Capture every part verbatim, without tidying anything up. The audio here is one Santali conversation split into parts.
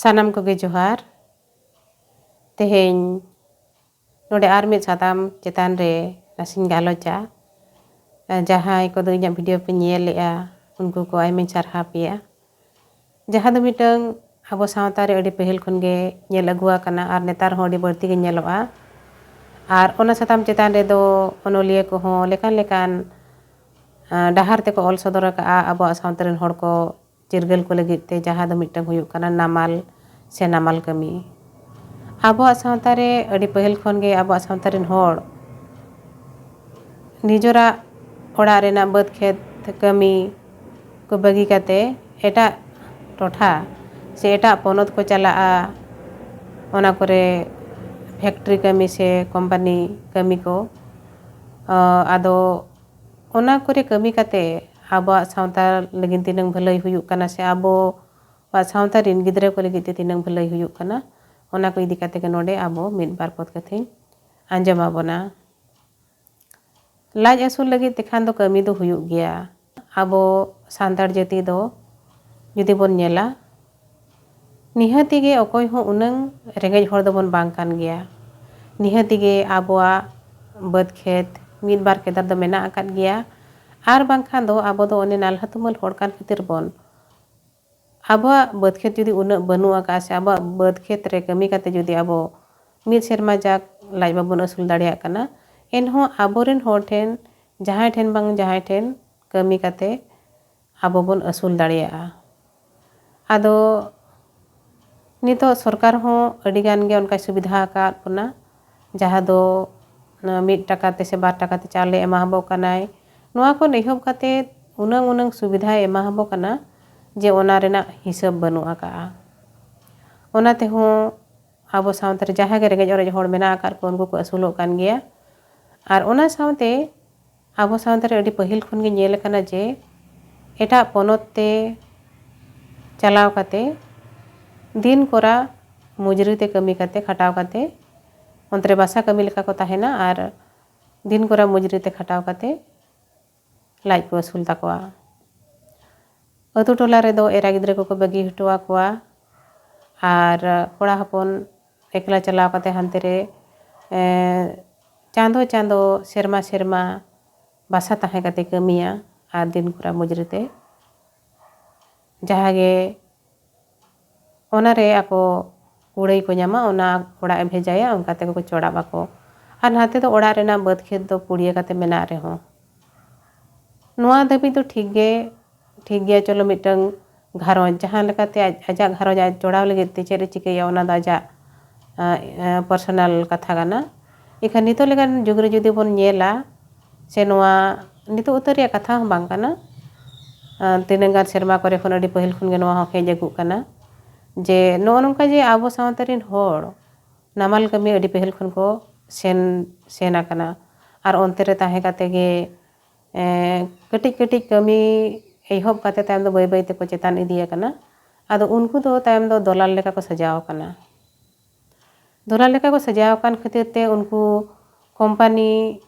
ᱥᱟᱱᱟᱢ ᱠᱚᱜᱮ ᱡᱚᱦᱟᱨ᱾ ᱛᱮᱦᱮᱧ ᱱᱚᱰᱮ ᱟᱨ ᱢᱤᱫ ᱥᱟᱛᱟᱢ ᱪᱮᱛᱟᱱ ᱨᱮ ᱱᱟᱥᱮᱧ ᱜᱟᱞᱚᱪᱟ᱾ ᱡᱟᱦᱟᱸᱭ ᱠᱚᱫᱚ ᱤᱧᱟᱹᱜ ᱵᱷᱤᱰᱤᱭᱳ ᱯᱮ ᱧᱮᱞᱮᱜᱼᱟ, ᱩᱱᱠᱩ ᱠᱚ ᱟᱭᱢᱟᱧ ᱥᱟᱨᱦᱟᱣ ᱯᱮᱭᱟ᱾ ᱡᱟᱦᱟᱸ ᱫᱚ ᱢᱤᱫᱴᱟᱝ ᱟᱵᱚ ᱥᱟᱶᱛᱟ ᱨᱮ ᱟᱹᱰᱤ ᱯᱟᱹᱦᱤᱞ ᱠᱷᱚᱱ ᱜᱮ ᱧᱮᱞ ᱟᱹᱜᱩ ᱟᱠᱟᱱᱟ ᱟᱨ ᱱᱮᱛᱟᱨ ᱦᱚᱸ ᱟᱹᱰᱤ ᱵᱟᱹᱲᱛᱤ ᱜᱮ ᱧᱮᱞᱚᱜᱼᱟ᱾ ᱟᱨ ᱚᱱᱟ ᱥᱟᱛᱟᱢ ᱪᱮᱛᱟᱱ ᱨᱮᱫᱚ ᱚᱱᱚᱞᱤᱭᱟᱹ ᱠᱚᱦᱚᱸ ᱞᱮᱠᱟᱱ ᱞᱮᱠᱟᱱ, ᱟᱸ, ᱰᱟᱦᱟᱨ ᱛᱮᱠᱚ ᱚᱞ ᱥᱚᱫᱚᱨ ᱟᱠᱟᱫᱼᱟ ᱟᱵᱚᱣᱟᱜ ᱥᱟᱶᱛᱟ ᱨᱮᱱ ᱦᱚᱲ ᱠᱚ ᱪᱤᱨᱜᱟᱹᱞ ᱠᱚ ᱞᱟᱹᱜᱤᱫ ᱛᱮ, ᱡᱟᱦᱟᱸ ᱫᱚ ᱢᱤᱫᱴᱟᱝ ᱦᱩᱭᱩᱜ ᱠᱟᱱᱟ ᱱᱟᱢᱟᱞ ᱥᱮ ᱱᱟᱢᱟᱞ ᱠᱟᱹᱢᱤ᱾ ᱟᱵᱚᱣᱟᱜ ᱥᱟᱶᱛᱟ ᱨᱮ ᱟᱹᱰᱤ ᱯᱟᱹᱦᱤᱞ ᱠᱷᱚᱱ ᱜᱮ ᱟᱵᱚᱣᱟᱜ ᱥᱟᱶᱛᱟ ᱨᱮᱱ ᱦᱚᱲ ᱱᱤᱡᱚᱨᱟᱜ ᱚᱲᱟᱜ ᱨᱮᱱᱟᱜ ᱵᱟᱹᱫᱽ ᱠᱷᱮᱛ ᱠᱟᱹᱢᱤ ᱠᱚ ᱵᱟᱹᱜᱤ ᱠᱟᱛᱮ ᱮᱴᱟᱜ ᱴᱚᱴᱷᱟ ᱥᱮ ᱮᱴᱟᱜ ᱯᱚᱱᱚᱛ ᱠᱚ ᱪᱟᱞᱟᱜᱼᱟ᱾ ᱚᱱᱟ ᱠᱚᱨᱮ ᱯᱷᱮᱠᱴᱨᱤ ᱠᱟᱹᱢᱤ ᱥᱮ ᱠᱳᱢᱯᱟᱱᱤ ᱠᱟᱹᱢᱤ ᱠᱚ᱾ ᱟᱫᱚ ᱚᱱᱟ ᱠᱚᱨᱮ ᱠᱟᱹᱢᱤ ᱠᱟᱛᱮ ᱟᱵᱚᱣᱟᱜ ᱥᱟᱶᱛᱟ ᱞᱟᱹᱜᱤᱫ ᱛᱤᱱᱟᱹᱝ ᱵᱷᱟᱹᱞᱟᱹᱭ ᱦᱩᱭᱩᱜ ᱠᱟᱱᱟ ᱥᱮ ᱟᱵᱚᱣᱟᱜ ᱥᱟᱶᱛᱟ ᱨᱮᱱ ᱜᱤᱫᱽᱨᱟᱹ ᱠᱚ ᱞᱟᱹᱜᱤᱫ ᱛᱮ ᱛᱤᱱᱟᱹᱝ ᱵᱷᱟᱹᱞᱟᱹᱭ ᱦᱩᱭᱩᱜ ᱠᱟᱱᱟ, ᱚᱱᱟ ᱠᱚ ᱤᱫᱤ ᱠᱟᱛᱮ ᱜᱮ ᱱᱚᱰᱮ ᱟᱵᱚ ᱢᱤᱫ ᱵᱟᱨ ᱯᱚᱫ ᱠᱟᱛᱷᱟᱧ ᱟᱸᱡᱚᱢ ᱟᱵᱚᱱᱟ᱾ ᱞᱟᱡ ᱟᱹᱥᱩᱞ ᱞᱟᱹᱜᱤᱫ ᱛᱮᱠᱷᱟᱱ ᱫᱚ ᱠᱟᱹᱢᱤ ᱫᱚ ᱦᱩᱭᱩᱜ ᱜᱮᱭᱟ᱾ ᱟᱵᱚ ᱥᱟᱱᱛᱟᱲ ᱡᱟᱹᱛᱤ ᱫᱚ ᱡᱩᱫᱤ ᱵᱚᱱ ᱧᱮᱞᱟ, ᱱᱤᱦᱟᱹᱛᱤ ᱜᱮ ᱚᱠᱚᱭ ᱦᱚᱸ ᱩᱱᱟᱹᱝ ᱨᱮᱸᱜᱮᱡ ᱦᱚᱲ ᱫᱚᱵᱚᱱ ᱵᱟᱝ ᱠᱟᱱ ᱜᱮᱭᱟ᱾ ᱱᱤᱦᱟᱹᱛᱤ ᱜᱮ ᱟᱵᱚᱣᱟᱜ ᱵᱟᱹᱫᱽ ᱠᱷᱮᱛ ᱢᱤᱫ ᱵᱟᱨ ᱠᱮᱫᱟᱨ ᱫᱚ ᱢᱮᱱᱟᱜ ᱟᱠᱟᱫ ᱜᱮᱭᱟ᱾ ᱟᱨ ᱵᱟᱝᱠᱷᱟᱱ ᱫᱚ ᱟᱵᱚ ᱫᱚ ᱚᱱᱮ ᱱᱟᱞᱦᱟ ᱛᱩᱢᱟᱹᱞ ᱦᱚᱲ ᱠᱟᱱ ᱠᱷᱟᱹᱛᱤᱨ ᱵᱚᱱ ᱟᱵᱚᱣᱟᱜ ᱵᱟᱹᱫᱽ ᱠᱷᱮᱛ ᱡᱩᱫᱤ ᱩᱱᱟᱹᱜ ᱵᱟᱹᱱᱩᱜ ᱟᱠᱟᱫᱼᱟ ᱥᱮ ᱟᱵᱚᱣᱟᱜ ᱵᱟᱹᱫᱽ ᱠᱷᱮᱛ ᱨᱮ ᱠᱟᱹᱢᱤ ᱠᱟᱛᱮ ᱡᱩᱫᱤ ᱟᱵᱚ ᱢᱤᱫ ᱥᱮᱨᱢᱟ ᱡᱟᱠ ᱞᱟᱡ ᱵᱟᱵᱚᱱ ᱟᱹᱥᱩᱞ ᱫᱟᱲᱮᱭᱟᱜ ᱠᱟᱱᱟ, ᱮᱱᱦᱚᱸ ᱟᱵᱚᱨᱮᱱ ᱦᱚᱲ ᱴᱷᱮᱱ ᱡᱟᱦᱟᱸᱭ ᱴᱷᱮᱱ ᱵᱟᱝ ᱡᱟᱦᱟᱸᱭ ᱴᱷᱮᱱ ᱠᱟᱹᱢᱤ ᱠᱟᱛᱮ ᱟᱵᱚ ᱵᱚᱱ ᱟᱹᱥᱩᱞ ᱫᱟᱲᱮᱭᱟᱜᱼᱟ᱾ ᱟᱫᱚ ᱱᱤᱛᱚᱜ ᱥᱚᱨᱠᱟᱨ ᱦᱚᱸ ᱟᱹᱰᱤ ᱜᱟᱱ ᱜᱮ ᱚᱱᱠᱟᱭ ᱥᱩᱵᱤᱫᱷᱟ ᱟᱠᱟᱫ ᱵᱚᱱᱟ, ᱡᱟᱦᱟᱸ ᱫᱚ ᱢᱤᱫ ᱴᱟᱠᱟ ᱛᱮ ᱥᱮ ᱵᱟᱨ ᱴᱟᱠᱟ ᱛᱮ ᱪᱟᱣᱞᱮ ᱮᱢᱟ ᱟᱵᱚ ᱠᱟᱱᱟᱭ᱾ ᱱᱚᱣᱟ ᱠᱷᱚᱱ ᱮᱦᱚᱵ ᱠᱟᱛᱮ ᱩᱱᱟᱹᱝ ᱩᱱᱟᱹᱝ ᱥᱩᱵᱤᱫᱷᱟᱭ ᱮᱢᱟ ᱟᱵᱚ ᱠᱟᱱᱟ ᱡᱮ ᱚᱱᱟ ᱨᱮᱱᱟᱜ ᱦᱤᱥᱟᱹᱵ ᱵᱟᱹᱱᱩᱜ ᱟᱠᱟᱜᱼᱟ᱾ ᱚᱱᱟ ᱛᱮᱦᱚᱸ ᱟᱵᱚ ᱥᱟᱶᱛᱟ ᱨᱮ ᱡᱟᱦᱟᱸ ᱜᱮ ᱨᱮᱸᱜᱮᱡ ᱚᱨᱮᱡ ᱦᱚᱲ ᱢᱮᱱᱟᱜ ᱟᱠᱟᱫ ᱠᱚ, ᱩᱱᱠᱩ ᱠᱚ ᱟᱹᱥᱩᱞᱚᱜ ᱠᱟᱱ ᱜᱮᱭᱟ᱾ ᱟᱨ ᱚᱱᱟ ᱥᱟᱶᱛᱮ ᱟᱵᱚ ᱥᱟᱶᱛᱟ ᱨᱮ ᱟᱹᱰᱤ ᱯᱟᱹᱦᱤᱞ ᱠᱷᱚᱱ ᱜᱮ ᱧᱮᱞ ᱟᱠᱟᱱᱟ ᱡᱮ ᱮᱴᱟᱜ ᱯᱚᱱᱚᱛ ᱛᱮ ᱪᱟᱞᱟᱣ ᱠᱟᱛᱮ ᱫᱤᱱ ᱠᱚᱨᱟ ᱢᱩᱡᱽᱨᱤ ᱛᱮ ᱠᱟᱹᱢᱤ ᱠᱟᱛᱮ, ᱠᱷᱟᱴᱟᱣ ᱠᱟᱛᱮ, ᱚᱱᱛᱮ ᱨᱮ ᱵᱟᱥᱟ ᱠᱟᱹᱢᱤ ᱞᱮᱠᱟ ᱠᱚ ᱛᱟᱦᱮᱱᱟ ᱟᱨ ᱫᱤᱱ ᱠᱚᱨᱟ ᱢᱩᱡᱽᱨᱤ ᱛᱮ ᱠᱷᱟᱴᱟᱣ ᱠᱟᱛᱮ ᱞᱟᱡ ᱠᱚ ᱟᱹᱥᱩᱞ ᱛᱟᱠᱚᱣᱟ᱾ ᱟᱹᱛᱩ ᱴᱚᱞᱟ ᱨᱮᱫᱚ ᱮᱨᱟ ᱜᱤᱫᱽᱨᱟᱹ ᱠᱚᱠᱚ ᱵᱟᱹᱜᱤ ᱦᱚᱴᱚ ᱟᱠᱚᱣᱟ᱾ ᱟᱨ ᱠᱚᱲᱟ ᱦᱚᱯᱚᱱ ᱮᱠᱞᱟ ᱪᱟᱞᱟᱣ ᱠᱟᱛᱮ ᱦᱟᱱᱛᱮ ᱨᱮ, ᱮᱸ, ᱪᱟᱸᱫᱚ ᱪᱟᱸᱫᱚ, ᱥᱮᱨᱢᱟ ᱥᱮᱨᱢᱟ ᱵᱟᱥᱟ ᱛᱟᱦᱮᱸ ᱠᱟᱛᱮ ᱠᱟᱹᱢᱤᱭᱟ ᱟᱨ ᱫᱤᱱ ᱠᱷᱚᱨᱟ ᱢᱩᱡᱽᱨᱤ ᱛᱮ ᱡᱟᱦᱟᱸ ᱜᱮ ᱚᱱᱟ ᱨᱮ ᱟᱠᱚ ᱠᱩᱲᱟᱹᱭ ᱠᱚ ᱧᱟᱢᱟ, ᱚᱱᱟ ᱚᱲᱟᱜ ᱮ ᱵᱷᱮᱡᱟᱭᱟ, ᱚᱱᱠᱟ ᱛᱮᱜᱮ ᱠᱚ ᱪᱚᱲᱟᱵ ᱟᱠᱚ᱾ ᱟᱨ ᱱᱟᱛᱮ ᱫᱚ ᱚᱲᱟᱜ ᱨᱮᱱᱟᱜ ᱵᱟᱹᱫᱽ ᱠᱷᱮᱛ ᱫᱚ ᱯᱩᱲᱤᱭᱟᱹ ᱠᱟᱛᱮ ᱢᱮᱱᱟᱜ ᱨᱮᱦᱚᱸ, ᱱᱚᱣᱟ ᱫᱷᱟᱹᱵᱤᱡ ᱫᱚ ᱴᱷᱤᱠ ᱜᱮ, ᱴᱷᱤᱠ ᱜᱮᱭᱟ᱾ ᱪᱚᱞᱚ, ᱢᱤᱫᱴᱟᱝ ᱜᱷᱟᱨᱚᱸᱡᱽ, ᱡᱟᱦᱟᱸ ᱞᱮᱠᱟᱛᱮ ᱟᱡ, ᱟᱡᱟᱜ ᱜᱷᱟᱨᱚᱸᱡᱽ ᱟᱡ ᱪᱚᱲᱟᱣ ᱞᱟᱹᱜᱤᱫ ᱛᱮ ᱪᱮᱫ ᱮ ᱪᱤᱠᱟᱹᱭᱟ, ᱚᱱᱟ ᱫᱚ ᱟᱡᱟᱜ, ᱟᱸ, ᱟᱸ, personal ᱠᱟᱛᱷᱟ ᱠᱟᱱᱟ᱾ ᱮᱱᱠᱷᱟᱱ ᱱᱤᱛᱚᱜ ᱞᱮᱠᱟᱱ ᱡᱩᱜᱽ ᱨᱮ ᱡᱩᱫᱤ ᱵᱚᱱ ᱧᱮᱞᱟ, ᱥᱮ ᱱᱚᱣᱟ ᱱᱤᱛᱚᱜ ᱩᱛᱟᱹᱨ ᱨᱮᱭᱟᱜ ᱠᱟᱛᱷᱟ ᱦᱚᱸ ᱵᱟᱝ ᱠᱟᱱᱟ, ᱟᱸ, ᱛᱤᱱᱟᱹᱜ ᱜᱟᱱ ᱥᱮᱨᱢᱟ ᱠᱚᱨᱮ ᱠᱷᱚᱱ, ᱟᱹᱰᱤ ᱯᱟᱹᱦᱤᱞ ᱠᱷᱚᱱ ᱜᱮ ᱱᱚᱣᱟ ᱦᱚᱸ ᱦᱮᱡ ᱟᱹᱜᱩᱜ ᱠᱟᱱᱟ, ᱡᱮ ᱱᱚᱜᱼᱚ ᱱᱚᱝᱠᱟ ᱡᱮ ᱟᱵᱚ ᱥᱟᱶᱛᱟ ᱨᱮᱱ ᱦᱚᱲ ᱱᱟᱢᱟᱞ ᱠᱟᱹᱢᱤ ᱟᱹᱰᱤ ᱯᱟᱹᱦᱤᱞ ᱠᱷᱚᱱ ᱠᱚ ᱥᱮᱱ, ᱥᱮᱱ ᱟᱠᱟᱱᱟ᱾ ᱟᱨ ᱚᱱᱛᱮ ᱨᱮ ᱛᱟᱦᱮᱸ ᱠᱟᱛᱮ ᱜᱮ, ᱮᱸ, ᱠᱟᱹᱴᱤᱡ ᱠᱟᱹᱴᱤᱡ ᱠᱟᱹᱢᱤ ᱮᱦᱚᱵ ᱠᱟᱛᱮ ᱛᱟᱭᱚᱢ ᱫᱚ ᱵᱟᱹᱭ ᱵᱟᱹᱭ ᱛᱮᱠᱚ ᱪᱮᱛᱟᱱ ᱤᱫᱤ ᱟᱠᱟᱱᱟ᱾ ᱟᱫᱚ ᱩᱱᱠᱩ ᱫᱚ ᱛᱟᱭᱚᱢ ᱫᱚ ᱫᱚᱞᱟᱞ ᱞᱮᱠᱟ ᱠᱚ ᱥᱟᱡᱟᱣ ᱟᱠᱟᱱᱟ᱾ ᱫᱚᱞᱟᱞ ᱞᱮᱠᱟ ᱠᱚ ᱥᱟᱡᱟᱣ ᱟᱠᱟᱱ ᱠᱷᱟᱹᱛᱤᱨ ᱛᱮ ᱩᱱᱠᱩ ᱠᱳᱢᱯᱟᱱᱤ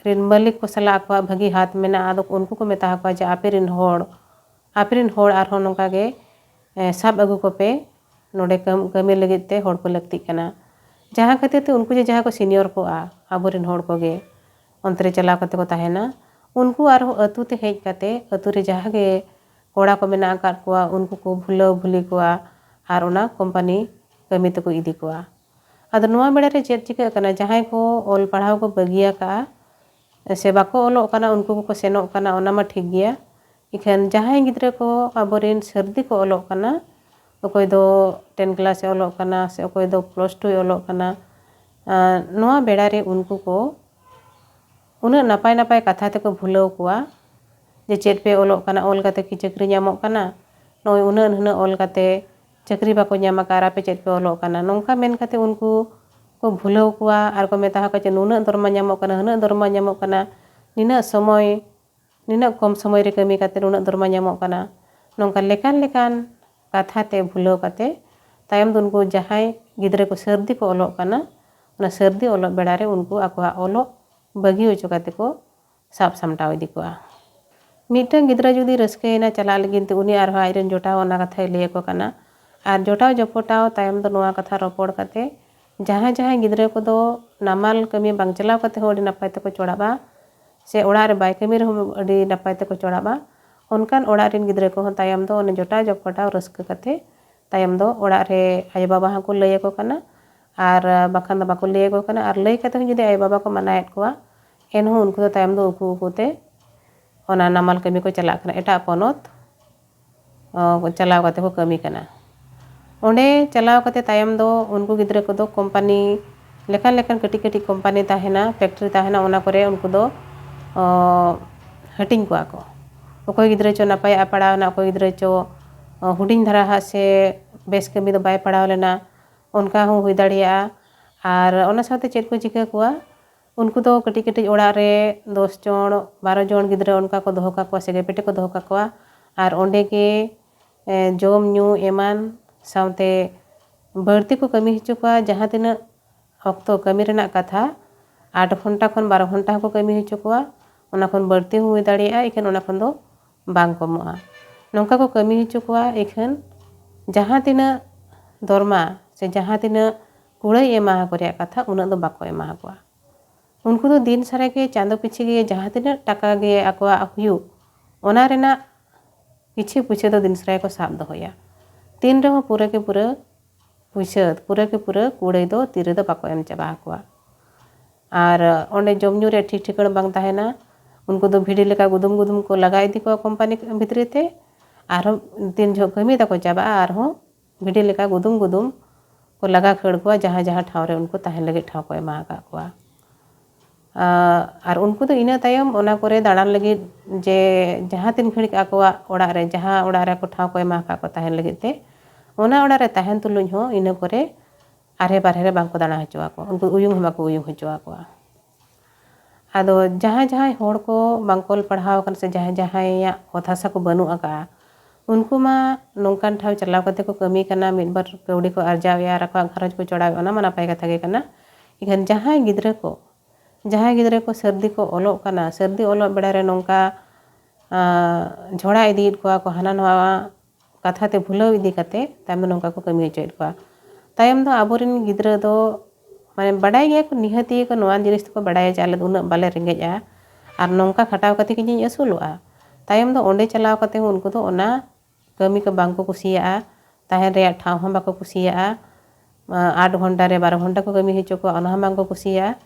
ᱨᱮᱱ ᱢᱟᱹᱞᱤᱠ ᱠᱚ ᱥᱟᱞᱟᱜ ᱟᱠᱚᱣᱟᱜ ᱵᱷᱟᱹᱜᱤ ᱦᱟᱛ ᱢᱮᱱᱟᱜᱼᱟ᱾ ᱟᱫᱚ ᱩᱱᱠᱩ ᱠᱚ ᱢᱮᱛᱟ ᱟᱠᱚᱣᱟ ᱡᱮ, "ᱟᱯᱮ ᱨᱮᱱ ᱦᱚᱲ, ᱟᱯᱮ ᱨᱮᱱ ᱦᱚᱲ ᱟᱨᱦᱚᱸ ᱱᱚᱝᱠᱟ ᱜᱮ, ᱮ, ᱥᱟᱵ ᱟᱹᱜᱩ ᱠᱚᱯᱮ, ᱱᱚᱰᱮ ᱠᱟᱹᱢ-, ᱠᱟᱹᱢᱤ ᱞᱟᱹᱜᱤᱫ ᱛᱮ ᱦᱚᱲ ᱠᱚ ᱞᱟᱹᱠᱛᱤᱜ ᱠᱟᱱᱟ᱾" ᱡᱟᱦᱟᱸ ᱠᱷᱟᱹᱛᱤᱨ ᱛᱮ ᱩᱱᱠᱩ ᱡᱮ ᱡᱟᱦᱟᱸᱭ ᱠᱚ senior ᱠᱚᱜᱼᱟ, ᱟᱵᱚ ᱨᱮᱱ ᱦᱚᱲ ᱠᱚᱜᱮ ᱚᱱᱛᱮ ᱨᱮ ᱪᱟᱞᱟᱣ ᱠᱟᱛᱮ ᱠᱚ ᱛᱟᱦᱮᱱᱟ, ᱩᱱᱠᱩ ᱟᱨᱦᱚᱸ ᱟᱹᱛᱩ ᱛᱮ ᱦᱮᱡ ᱠᱟᱛᱮ ᱟᱹᱛᱩ ᱨᱮ ᱡᱟᱦᱟᱸ ᱜᱮ ᱠᱚᱲᱟ ᱠᱚ ᱢᱮᱱᱟᱜ ᱟᱠᱟᱫ ᱠᱚᱣᱟ, ᱩᱱᱠᱩ ᱠᱚ ᱵᱷᱩᱞᱟᱹᱣ ᱵᱷᱩᱞᱤ ᱠᱚᱣᱟ ᱟᱨ ᱚᱱᱟ ᱠᱳᱢᱯᱟᱱᱤ ᱠᱟᱹᱢᱤ ᱛᱮᱠᱚ ᱤᱫᱤ ᱠᱚᱣᱟ᱾ ᱟᱫᱚ ᱱᱚᱣᱟ ᱵᱮᱲᱟ ᱨᱮ ᱪᱮᱫ ᱪᱤᱠᱟᱹᱜ ᱠᱟᱱᱟ, ᱡᱟᱦᱟᱸᱭ ᱠᱚ ᱚᱞ ᱯᱟᱲᱦᱟᱣ ᱠᱚ ᱵᱟᱹᱜᱤ ᱟᱠᱟᱫᱼᱟ ᱥᱮ ᱵᱟᱠᱚ ᱚᱞᱚᱜ ᱠᱟᱱᱟ, ᱩᱱᱠᱩ ᱠᱚᱠᱚ ᱥᱮᱱᱚᱜ ᱠᱟᱱᱟ, ᱚᱱᱟ ᱢᱟ ᱴᱷᱤᱠ ᱜᱮᱭᱟ᱾ ᱤᱠᱷᱟᱹᱱ ᱡᱟᱦᱟᱸᱭ ᱜᱤᱫᱽᱨᱟᱹ ᱠᱚ ᱟᱵᱚᱨᱮᱱ ᱥᱟᱹᱨᱫᱤ ᱠᱚ ᱚᱞᱚᱜ ᱠᱟᱱᱟ, ᱚᱠᱚᱭ ᱫᱚ ten class ᱮ ᱚᱞᱚᱜ ᱠᱟᱱᱟ ᱥᱮ ᱚᱠᱚᱭ ᱫᱚ plus two ᱮ ᱚᱞᱚᱜ ᱠᱟᱱᱟ, ᱟᱨ ᱱᱚᱣᱟ ᱵᱮᱲᱟ ᱨᱮ ᱩᱱᱠᱩ ᱠᱚ ᱩᱱᱟᱹᱜ ᱱᱟᱯᱟᱭ ᱱᱟᱯᱟᱭ ᱠᱟᱛᱷᱟ ᱛᱮᱠᱚ ᱵᱷᱩᱞᱟᱹᱣ ᱠᱚᱣᱟ ᱡᱮ, "ᱪᱮᱫ ᱯᱮ ᱚᱞᱚᱜ ᱠᱟᱱᱟ? ᱚᱞ ᱠᱟᱛᱮ ᱠᱤ ᱪᱟᱹᱠᱨᱤ ᱧᱟᱢᱚᱜ ᱠᱟᱱᱟ? ᱱᱚᱜᱼᱚᱭ ᱩᱱᱟᱹᱜ ᱱᱩᱱᱟᱹᱜ ᱚᱞ ᱠᱟᱛᱮ ᱪᱟᱹᱠᱨᱤ ᱵᱟᱠᱚ ᱧᱟᱢ ᱟᱠᱟᱫ ᱟᱨ ᱟᱯᱮ ᱪᱮᱫ ᱯᱮ ᱚᱞᱚᱜ ᱠᱟᱱᱟ?" ᱱᱚᱝᱠᱟ ᱢᱮᱱ ᱠᱟᱛᱮ ᱩᱱᱠᱩ ᱠᱚ ᱵᱷᱩᱞᱟᱹᱣ ᱠᱚᱣᱟ ᱟᱨ ᱠᱚ ᱢᱮᱛᱟ ᱠᱚᱣᱟ ᱡᱮ, "ᱱᱩᱱᱟᱹᱜ ᱫᱚᱨᱢᱟ ᱧᱟᱢᱚᱜ ᱠᱟᱱᱟ, ᱦᱩᱱᱟᱹᱜ ᱫᱚᱨᱢᱟ ᱧᱟᱢᱚᱜ ᱠᱟᱱᱟ, ᱱᱤᱱᱟᱹᱜ ᱥᱚᱢᱚᱭ, ᱱᱤᱱᱟᱹᱜ ᱠᱚᱢ ᱥᱚᱢᱚᱭ ᱨᱮ ᱠᱟᱹᱢᱤ ᱠᱟᱛᱮ ᱱᱩᱱᱟᱹᱜ ᱫᱚᱨᱢᱟ ᱧᱟᱢᱚᱜ ᱠᱟᱱᱟ᱾" ᱱᱚᱝᱠᱟ ᱞᱮᱠᱟᱱ ᱞᱮᱠᱟᱱ ᱠᱟᱛᱷᱟ ᱛᱮ ᱵᱷᱩᱞᱟᱹᱣ ᱠᱟᱛᱮ ᱛᱟᱭᱚᱢ ᱫᱚ ᱩᱱᱠᱩ ᱡᱟᱦᱟᱸᱭ ᱜᱤᱫᱽᱨᱟᱹ ᱠᱚ ᱥᱟᱹᱨᱫᱤ ᱠᱚ ᱚᱞᱚᱜ ᱠᱟᱱᱟ, ᱚᱱᱟ ᱥᱟᱹᱨᱫᱤ ᱚᱞᱚᱜ ᱵᱮᱲᱟ ᱨᱮ ᱩᱱᱠᱩ ᱟᱠᱚᱣᱟᱜ ᱚᱞᱚᱜ ᱵᱟᱹᱜᱤ ᱦᱚᱪᱚ ᱠᱟᱛᱮ ᱠᱚ ᱥᱟᱵ ᱥᱟᱢᱴᱟᱣ ᱤᱫᱤ ᱠᱚᱣᱟ᱾ ᱢᱤᱫᱴᱟᱝ ᱜᱤᱫᱽᱨᱟᱹ ᱡᱩᱫᱤ ᱨᱟᱹᱥᱠᱟᱹᱭᱮᱱᱟ ᱪᱟᱞᱟᱜ ᱞᱟᱹᱜᱤᱫ ᱛᱮ, ᱩᱱᱤ ᱟᱨᱦᱚᱸ ᱟᱡᱨᱮᱱ ᱡᱚᱴᱟᱣ ᱚᱱᱟ ᱠᱟᱛᱷᱟᱭ ᱞᱟᱹᱭ ᱟᱠᱚ ᱠᱟᱱᱟ, ᱟᱨ ᱡᱚᱴᱟᱣ ᱡᱚᱯᱚᱴᱟᱣ ᱛᱟᱭᱚᱢ ᱫᱚ ᱱᱚᱣᱟ ᱠᱟᱛᱷᱟ ᱨᱚᱯᱚᱲ ᱠᱟᱛᱮ ᱡᱟᱦᱟᱸᱭ ᱡᱟᱦᱟᱸᱭ ᱜᱤᱫᱽᱨᱟᱹ ᱠᱚᱫᱚ ᱱᱟᱢᱟᱞ ᱠᱟᱹᱢᱤ ᱵᱟᱝ ᱪᱟᱞᱟᱣ ᱠᱟᱛᱮ ᱦᱚᱸ ᱟᱹᱰᱤ ᱱᱟᱯᱟᱭ ᱛᱮᱠᱚ ᱪᱚᱲᱟᱜᱼᱟ, ᱥᱮ ᱚᱲᱟᱜ ᱨᱮ ᱵᱟᱭ ᱠᱟᱹᱢᱤ ᱨᱮᱦᱚᱸ ᱟᱹᱰᱤ ᱱᱟᱯᱟᱭ ᱛᱮᱠᱚ ᱪᱚᱲᱟᱜᱼᱟ, ᱚᱱᱠᱟᱱ ᱚᱲᱟᱜ ᱨᱮᱱ ᱜᱤᱫᱽᱨᱟᱹ ᱠᱚᱦᱚᱸ ᱛᱟᱭᱚᱢ ᱫᱚ ᱚᱱᱮ ᱡᱚᱴᱟᱣ ᱡᱚᱯᱚᱴᱟᱣ ᱨᱟᱹᱥᱠᱟᱹ ᱠᱟᱛᱮ ᱛᱟᱭᱚᱢ ᱫᱚ ᱚᱲᱟᱜ ᱨᱮ ᱟᱭᱳᱼᱵᱟᱵᱟ ᱦᱚᱸᱠᱚ ᱞᱟᱹᱭ ᱟᱠᱚ ᱠᱟᱱᱟ, ᱟᱨ ᱵᱟᱠᱷᱟᱱ ᱫᱚ ᱵᱟᱠᱚ ᱞᱟᱹᱭ ᱟᱠᱚ ᱠᱟᱱᱟ᱾ ᱟᱨ ᱞᱟᱹᱭ ᱠᱟᱛᱮ ᱦᱚᱸ ᱡᱩᱫᱤ ᱟᱭᱳᱼᱵᱟᱵᱟ ᱠᱚ ᱢᱟᱱᱟᱭᱮᱫ ᱠᱚᱣᱟ, ᱮᱱᱦᱚᱸ ᱩᱱᱠᱩ ᱫᱚ ᱛᱟᱭᱚᱢ ᱫᱚ ᱩᱠᱩ ᱩᱠᱩ ᱛᱮ ᱚᱱᱟ ᱱᱟᱢᱟᱞ ᱠᱟᱹᱢᱤ ᱠᱚ ᱪᱟᱞᱟᱜ ᱠᱟᱱᱟ, ᱮᱴᱟᱜ ᱯᱚᱱᱚᱛ ᱚ, ᱪᱟᱞᱟᱣ ᱠᱟᱛᱮ ᱠᱚ ᱠᱟᱹᱢᱤ ᱠᱟᱱᱟ᱾ ᱚᱸᱰᱮ ᱪᱟᱞᱟᱣ ᱠᱟᱛᱮ ᱛᱟᱭᱚᱢ ᱫᱚ ᱩᱱᱠᱩ ᱜᱤᱫᱽᱨᱟᱹ ᱠᱚᱫᱚ ᱠᱳᱢᱯᱟᱱᱤ, ᱞᱮᱠᱟᱱ ᱞᱮᱠᱟᱱ ᱠᱟᱹᱴᱤᱡ ᱠᱟᱹᱴᱤᱡ ᱠᱳᱢᱯᱟᱱᱤ ᱛᱟᱦᱮᱱᱟ, ᱯᱷᱮᱠᱴᱨᱤ ᱛᱟᱦᱮᱱᱟ, ᱚᱱᱟ ᱠᱚᱨᱮ ᱩᱱᱠᱩ ᱫᱚ, ᱚ, ᱦᱟᱹᱴᱤᱧ ᱠᱚᱣᱟ ᱠᱚ᱾ ᱚᱠᱚᱭ ᱜᱤᱫᱽᱨᱟᱹ ᱪᱚ ᱱᱟᱯᱟᱭᱟᱜ ᱮ ᱯᱟᱲᱦᱟᱣ ᱮᱱᱟ, ᱚᱠᱚᱭ ᱜᱤᱫᱽᱨᱟᱹ ᱪᱚ, ᱚ, ᱦᱩᱰᱤᱧ ᱫᱷᱟᱨᱟ ᱦᱟᱜ ᱥᱮ ᱵᱮᱥ ᱠᱟᱹᱢᱤ ᱫᱚ ᱵᱟᱭ ᱯᱟᱲᱦᱟᱣ ᱞᱮᱱᱟ, ᱚᱱᱠᱟ ᱦᱚᱸ ᱦᱩᱭ ᱫᱟᱲᱮᱭᱟᱜᱼᱟ᱾ ᱟᱨ ᱚᱱᱟ ᱥᱟᱶᱛᱮ ᱪᱮᱫ ᱠᱚ ᱪᱤᱠᱟᱹ ᱠᱚᱣᱟ, ᱩᱱᱠᱩ ᱫᱚ ᱠᱟᱹᱴᱤᱡ ᱠᱟᱹᱴᱤᱡ ᱚᱲᱟᱜ ᱨᱮ ᱫᱚᱥ ᱡᱚᱱ, ᱵᱟᱨᱚ ᱡᱚᱱ ᱜᱤᱫᱽᱨᱟᱹ ᱚᱱᱠᱟ ᱠᱚ ᱫᱚᱦᱚ ᱠᱟᱠᱚᱣᱟ ᱥᱮ ᱜᱮᱯᱮᱴᱮ ᱠᱚ ᱫᱚᱦᱚ ᱠᱟᱠᱚᱣᱟ᱾ ᱟᱨ ᱚᱸᱰᱮ ᱜᱮ, ᱮ, ᱡᱚᱢ ᱧᱩ ᱮᱢᱟᱱ ᱥᱟᱶᱛᱮ ᱵᱟᱹᱲᱛᱤ ᱠᱚ ᱠᱟᱹᱢᱤ ᱦᱚᱪᱚ ᱠᱚᱣᱟ᱾ ᱡᱟᱦᱟᱸ ᱛᱤᱱᱟᱹᱜ ᱚᱠᱛᱚ ᱠᱟᱹᱢᱤ ᱨᱮᱱᱟᱜ ᱠᱟᱛᱷᱟ, ᱟᱴ ᱜᱷᱚᱱᱴᱟ ᱠᱷᱚᱱ ᱵᱟᱨᱚ ᱜᱷᱚᱱᱴᱟ ᱦᱚᱸᱠᱚ ᱠᱟᱹᱢᱤ ᱦᱚᱪᱚ ᱠᱚᱣᱟ᱾ ᱚᱱᱟ ᱠᱷᱚᱱ ᱵᱟᱹᱲᱛᱤ ᱦᱚᱸ ᱦᱩᱭ ᱫᱟᱲᱮᱭᱟᱜᱼᱟ, ᱮᱱᱠᱷᱟᱱ ᱚᱱᱟ ᱠᱷᱚᱱ ᱫᱚ ᱵᱟᱝ ᱠᱚᱢᱚᱜᱼᱟ᱾ ᱱᱚᱝᱠᱟ ᱠᱚ ᱠᱟᱹᱢᱤ ᱦᱚᱪᱚ ᱠᱚᱣᱟ, ᱤᱠᱷᱟᱹᱱ ᱡᱟᱦᱟᱸ ᱛᱤᱱᱟᱹᱜ ᱫᱚᱨᱢᱟ ᱥᱮ ᱡᱟᱦᱟᱸ ᱛᱤᱱᱟᱹᱜ ᱠᱩᱲᱟᱹᱭ ᱮᱢᱟ ᱟᱠᱚ ᱨᱮᱭᱟᱜ ᱠᱟᱛᱷᱟ, ᱩᱱᱟᱹᱜ ᱫᱚ ᱵᱟᱠᱚ ᱮᱢᱟ ᱟᱠᱚᱣᱟ᱾ ᱩᱱᱠᱩ ᱫᱚ ᱫᱤᱱ ᱥᱟᱨᱟ ᱜᱮ, ᱪᱟᱸᱫᱚ ᱯᱤᱪᱷᱤ ᱜᱮ ᱡᱟᱦᱟᱸ ᱛᱤᱱᱟᱹᱜ ᱴᱟᱠᱟ ᱜᱮ ᱟᱠᱚᱣᱟᱜ ᱦᱩᱭᱩᱜ, ᱚᱱᱟ ᱨᱮᱱᱟᱜ ᱠᱤᱪᱷᱩ ᱯᱩᱭᱥᱟᱹ ᱫᱚ ᱫᱤᱱ ᱥᱟᱨᱟ ᱜᱮᱠᱚ ᱥᱟᱵ ᱫᱚᱦᱚᱭᱟ᱾ ᱛᱤᱱ ᱨᱮᱦᱚᱸ ᱯᱩᱨᱟᱹ ᱜᱮ ᱯᱩᱨᱟᱹ ᱯᱩᱭᱥᱟᱹ, ᱯᱩᱨᱟᱹ ᱜᱮ ᱯᱩᱨᱟᱹ ᱠᱩᱲᱟᱹᱭ ᱫᱚ ᱛᱤ ᱨᱮᱫᱚ ᱵᱟᱠᱚ ᱮᱢ ᱪᱟᱵᱟ ᱟᱠᱚᱣᱟ᱾ ᱟᱨ ᱚᱸᱰᱮ ᱡᱚᱢ ᱧᱩ ᱨᱮᱭᱟᱜ ᱴᱷᱤᱠ ᱴᱷᱤᱠᱟᱹᱬ ᱵᱟᱝ ᱛᱟᱦᱮᱱᱟ᱾ ᱩᱱᱠᱩ ᱫᱚ ᱵᱷᱤᱰᱤ ᱞᱮᱠᱟ ᱜᱩᱫᱩᱢ ᱜᱩᱫᱩᱢ ᱠᱚ ᱞᱟᱜᱟ ᱤᱫᱤ ᱠᱚᱣᱟ ᱠᱳᱢᱯᱟᱱᱤ ᱵᱷᱤᱛᱨᱤ ᱛᱮ᱾ ᱟᱨᱦᱚᱸ ᱛᱤᱱ ᱡᱚᱦᱚᱜ ᱠᱟᱹᱢᱤ ᱛᱟᱠᱚ ᱪᱟᱵᱟᱜᱼᱟ, ᱟᱨᱦᱚᱸ ᱵᱷᱤᱰᱤ ᱞᱮᱠᱟ ᱜᱩᱫᱩᱢ ᱜᱩᱫᱩᱢ ᱠᱚ ᱞᱟᱜᱟ ᱠᱷᱟᱹᱲ ᱠᱚᱣᱟ, ᱡᱟᱦᱟᱸ ᱡᱟᱦᱟᱸ ᱴᱷᱟᱶ ᱨᱮ ᱩᱱᱠᱩ ᱛᱟᱦᱮᱱ ᱞᱟᱹᱜᱤᱫ ᱴᱷᱟᱶ ᱠᱚ ᱮᱢᱟ ᱟᱠᱟᱫ ᱠᱚᱣᱟ᱾ ᱟᱨ ᱩᱱᱠᱩ ᱫᱚ ᱤᱱᱟᱹ ᱛᱟᱭᱚᱢ ᱚᱱᱟ ᱠᱚᱨᱮ ᱫᱟᱬᱟᱱ ᱞᱟᱹᱜᱤᱫ, ᱡᱮ ᱡᱟᱦᱟᱸ ᱛᱤᱱ ᱜᱷᱟᱹᱲᱤᱡ ᱟᱠᱚᱣᱟᱜ ᱚᱲᱟᱜ ᱨᱮ, ᱡᱟᱦᱟᱸ ᱚᱲᱟᱜ ᱨᱮ ᱟᱠᱚ ᱴᱷᱟᱶ ᱠᱚ ᱮᱢᱟ ᱟᱠᱟᱫ ᱠᱚ ᱛᱟᱦᱮᱱ ᱞᱟᱹᱜᱤᱫ ᱛᱮ, ᱚᱱᱟ ᱚᱲᱟᱜ ᱨᱮ ᱛᱟᱦᱮᱱ ᱛᱩᱞᱩᱡ ᱦᱚᱸ ᱤᱱᱟᱹ ᱠᱚᱨᱮ ᱟᱨᱦᱮ ᱵᱟᱨᱦᱮ ᱨᱮ ᱵᱟᱝᱠᱚ ᱫᱟᱬᱟ ᱦᱚᱪᱚ ᱟᱠᱚᱣᱟ, ᱩᱱᱠᱩ ᱩᱭᱩᱝ ᱦᱚᱸ ᱵᱟᱠᱚ ᱩᱭᱩᱝ ᱦᱚᱪᱚ ᱟᱠᱚᱣᱟ᱾ ᱟᱫᱚ ᱡᱟᱦᱟᱸᱭ ᱡᱟᱦᱟᱸᱭ ᱦᱚᱲ ᱠᱚ ᱵᱟᱝᱠᱚ ᱚᱞ ᱯᱟᱲᱦᱟᱣ ᱟᱠᱟᱱᱟ ᱥᱮ ᱡᱟᱦᱟᱸᱭ ᱡᱟᱦᱟᱸᱭᱟᱜ ᱚᱛ ᱦᱟᱥᱟ ᱠᱚ ᱵᱟᱹᱱᱩᱜ ᱟᱠᱟᱫᱼᱟ, ᱩᱱᱠᱩ ᱢᱟ ᱱᱚᱝᱠᱟᱱ ᱴᱷᱟᱶ ᱪᱟᱞᱟᱣ ᱠᱟᱛᱮ ᱠᱚ ᱠᱟᱹᱢᱤ ᱠᱟᱱᱟ, ᱢᱤᱫ ᱵᱟᱨ ᱠᱟᱹᱣᱰᱤ ᱠᱚ ᱟᱨᱡᱟᱣᱮᱫᱼᱟ ᱟᱨ ᱟᱠᱚᱣᱟᱜ ᱜᱷᱟᱨᱚᱸᱡᱽ ᱠᱚ ᱪᱚᱲᱟᱣᱮᱫᱼᱟ, ᱚᱱᱟ ᱢᱟ ᱱᱟᱯᱟᱭ ᱠᱟᱛᱷᱟ ᱜᱮ ᱠᱟᱱᱟ᱾ ᱮᱱᱠᱷᱟᱱ ᱡᱟᱦᱟᱸᱭ ᱜᱤᱫᱽᱨᱟᱹ ᱠᱚ, ᱡᱟᱦᱟᱸᱭ ᱜᱤᱫᱽᱨᱟᱹ ᱠᱚ ᱥᱟᱹᱨᱫᱤ ᱠᱚ ᱚᱞᱚᱜ ᱠᱟᱱᱟ, ᱥᱟᱹᱨᱫᱤ ᱚᱞᱚᱜ ᱵᱮᱲᱟ ᱨᱮ ᱱᱚᱝᱠᱟ, ᱟᱸ, ᱡᱷᱚᱲᱟ ᱤᱫᱤᱭᱮᱫ ᱠᱚᱣᱟ ᱠᱚ, ᱦᱟᱱᱟ ᱱᱚᱣᱟ ᱠᱟᱛᱷᱟ ᱛᱮ ᱵᱷᱩᱞᱟᱹᱣ ᱤᱫᱤ ᱠᱟᱛᱮ ᱛᱟᱭᱚᱢ ᱫᱚ ᱱᱚᱝᱠᱟ ᱠᱚ ᱠᱟᱹᱢᱤ ᱦᱚᱪᱚᱭᱮᱫ ᱠᱚᱣᱟ᱾ ᱛᱟᱭᱚᱢ ᱫᱚ ᱟᱵᱚᱨᱮᱱ ᱜᱤᱫᱽᱨᱟᱹ ᱫᱚ ᱢᱟᱱᱮ ᱵᱟᱰᱟᱭ ᱜᱮᱭᱟ ᱠᱚ, ᱱᱤᱦᱟᱹᱛᱤ ᱜᱮᱠᱚ ᱱᱚᱣᱟ ᱡᱤᱱᱤᱥ ᱫᱚᱠᱚ ᱵᱟᱰᱟᱭᱟ ᱡᱮ ᱟᱞᱮ ᱫᱚ ᱩᱱᱟᱹᱜ ᱵᱟᱞᱮ ᱨᱮᱸᱜᱮᱡᱼᱟ ᱟᱨ ᱱᱚᱝᱠᱟ ᱠᱷᱟᱴᱟᱣ ᱠᱟᱛᱮ ᱜᱮ ᱤᱧᱤᱧ ᱟᱹᱥᱩᱞᱚᱜᱼᱟ᱾ ᱛᱟᱭᱚᱢ ᱫᱚ ᱚᱸᱰᱮ ᱪᱟᱞᱟᱣ ᱠᱟᱛᱮ ᱦᱚᱸ ᱩᱱᱠᱩ ᱫᱚ ᱚᱱᱟ ᱠᱟᱹᱢᱤ ᱠᱚ ᱵᱟᱝ ᱠᱚ ᱠᱩᱥᱤᱭᱟᱜᱼᱟ, ᱛᱟᱦᱮᱱ ᱨᱮᱭᱟᱜ ᱴᱷᱟᱶ ᱦᱚᱸ ᱵᱟᱠᱚ ᱠᱩᱥᱤᱭᱟᱜᱼᱟ᱾ ᱟᱴ ᱜᱷᱚᱱᱴᱟ ᱨᱮ ᱵᱟᱨᱚ ᱜᱷᱚᱱᱴᱟ ᱠᱚ ᱠᱟᱹᱢᱤ ᱦᱚᱪᱚ ᱠᱚᱣᱟ, ᱚᱱᱟ ᱦᱚᱸ ᱵᱟᱝ ᱠᱚ ᱠᱩᱥᱤᱭᱟᱜᱼᱟ᱾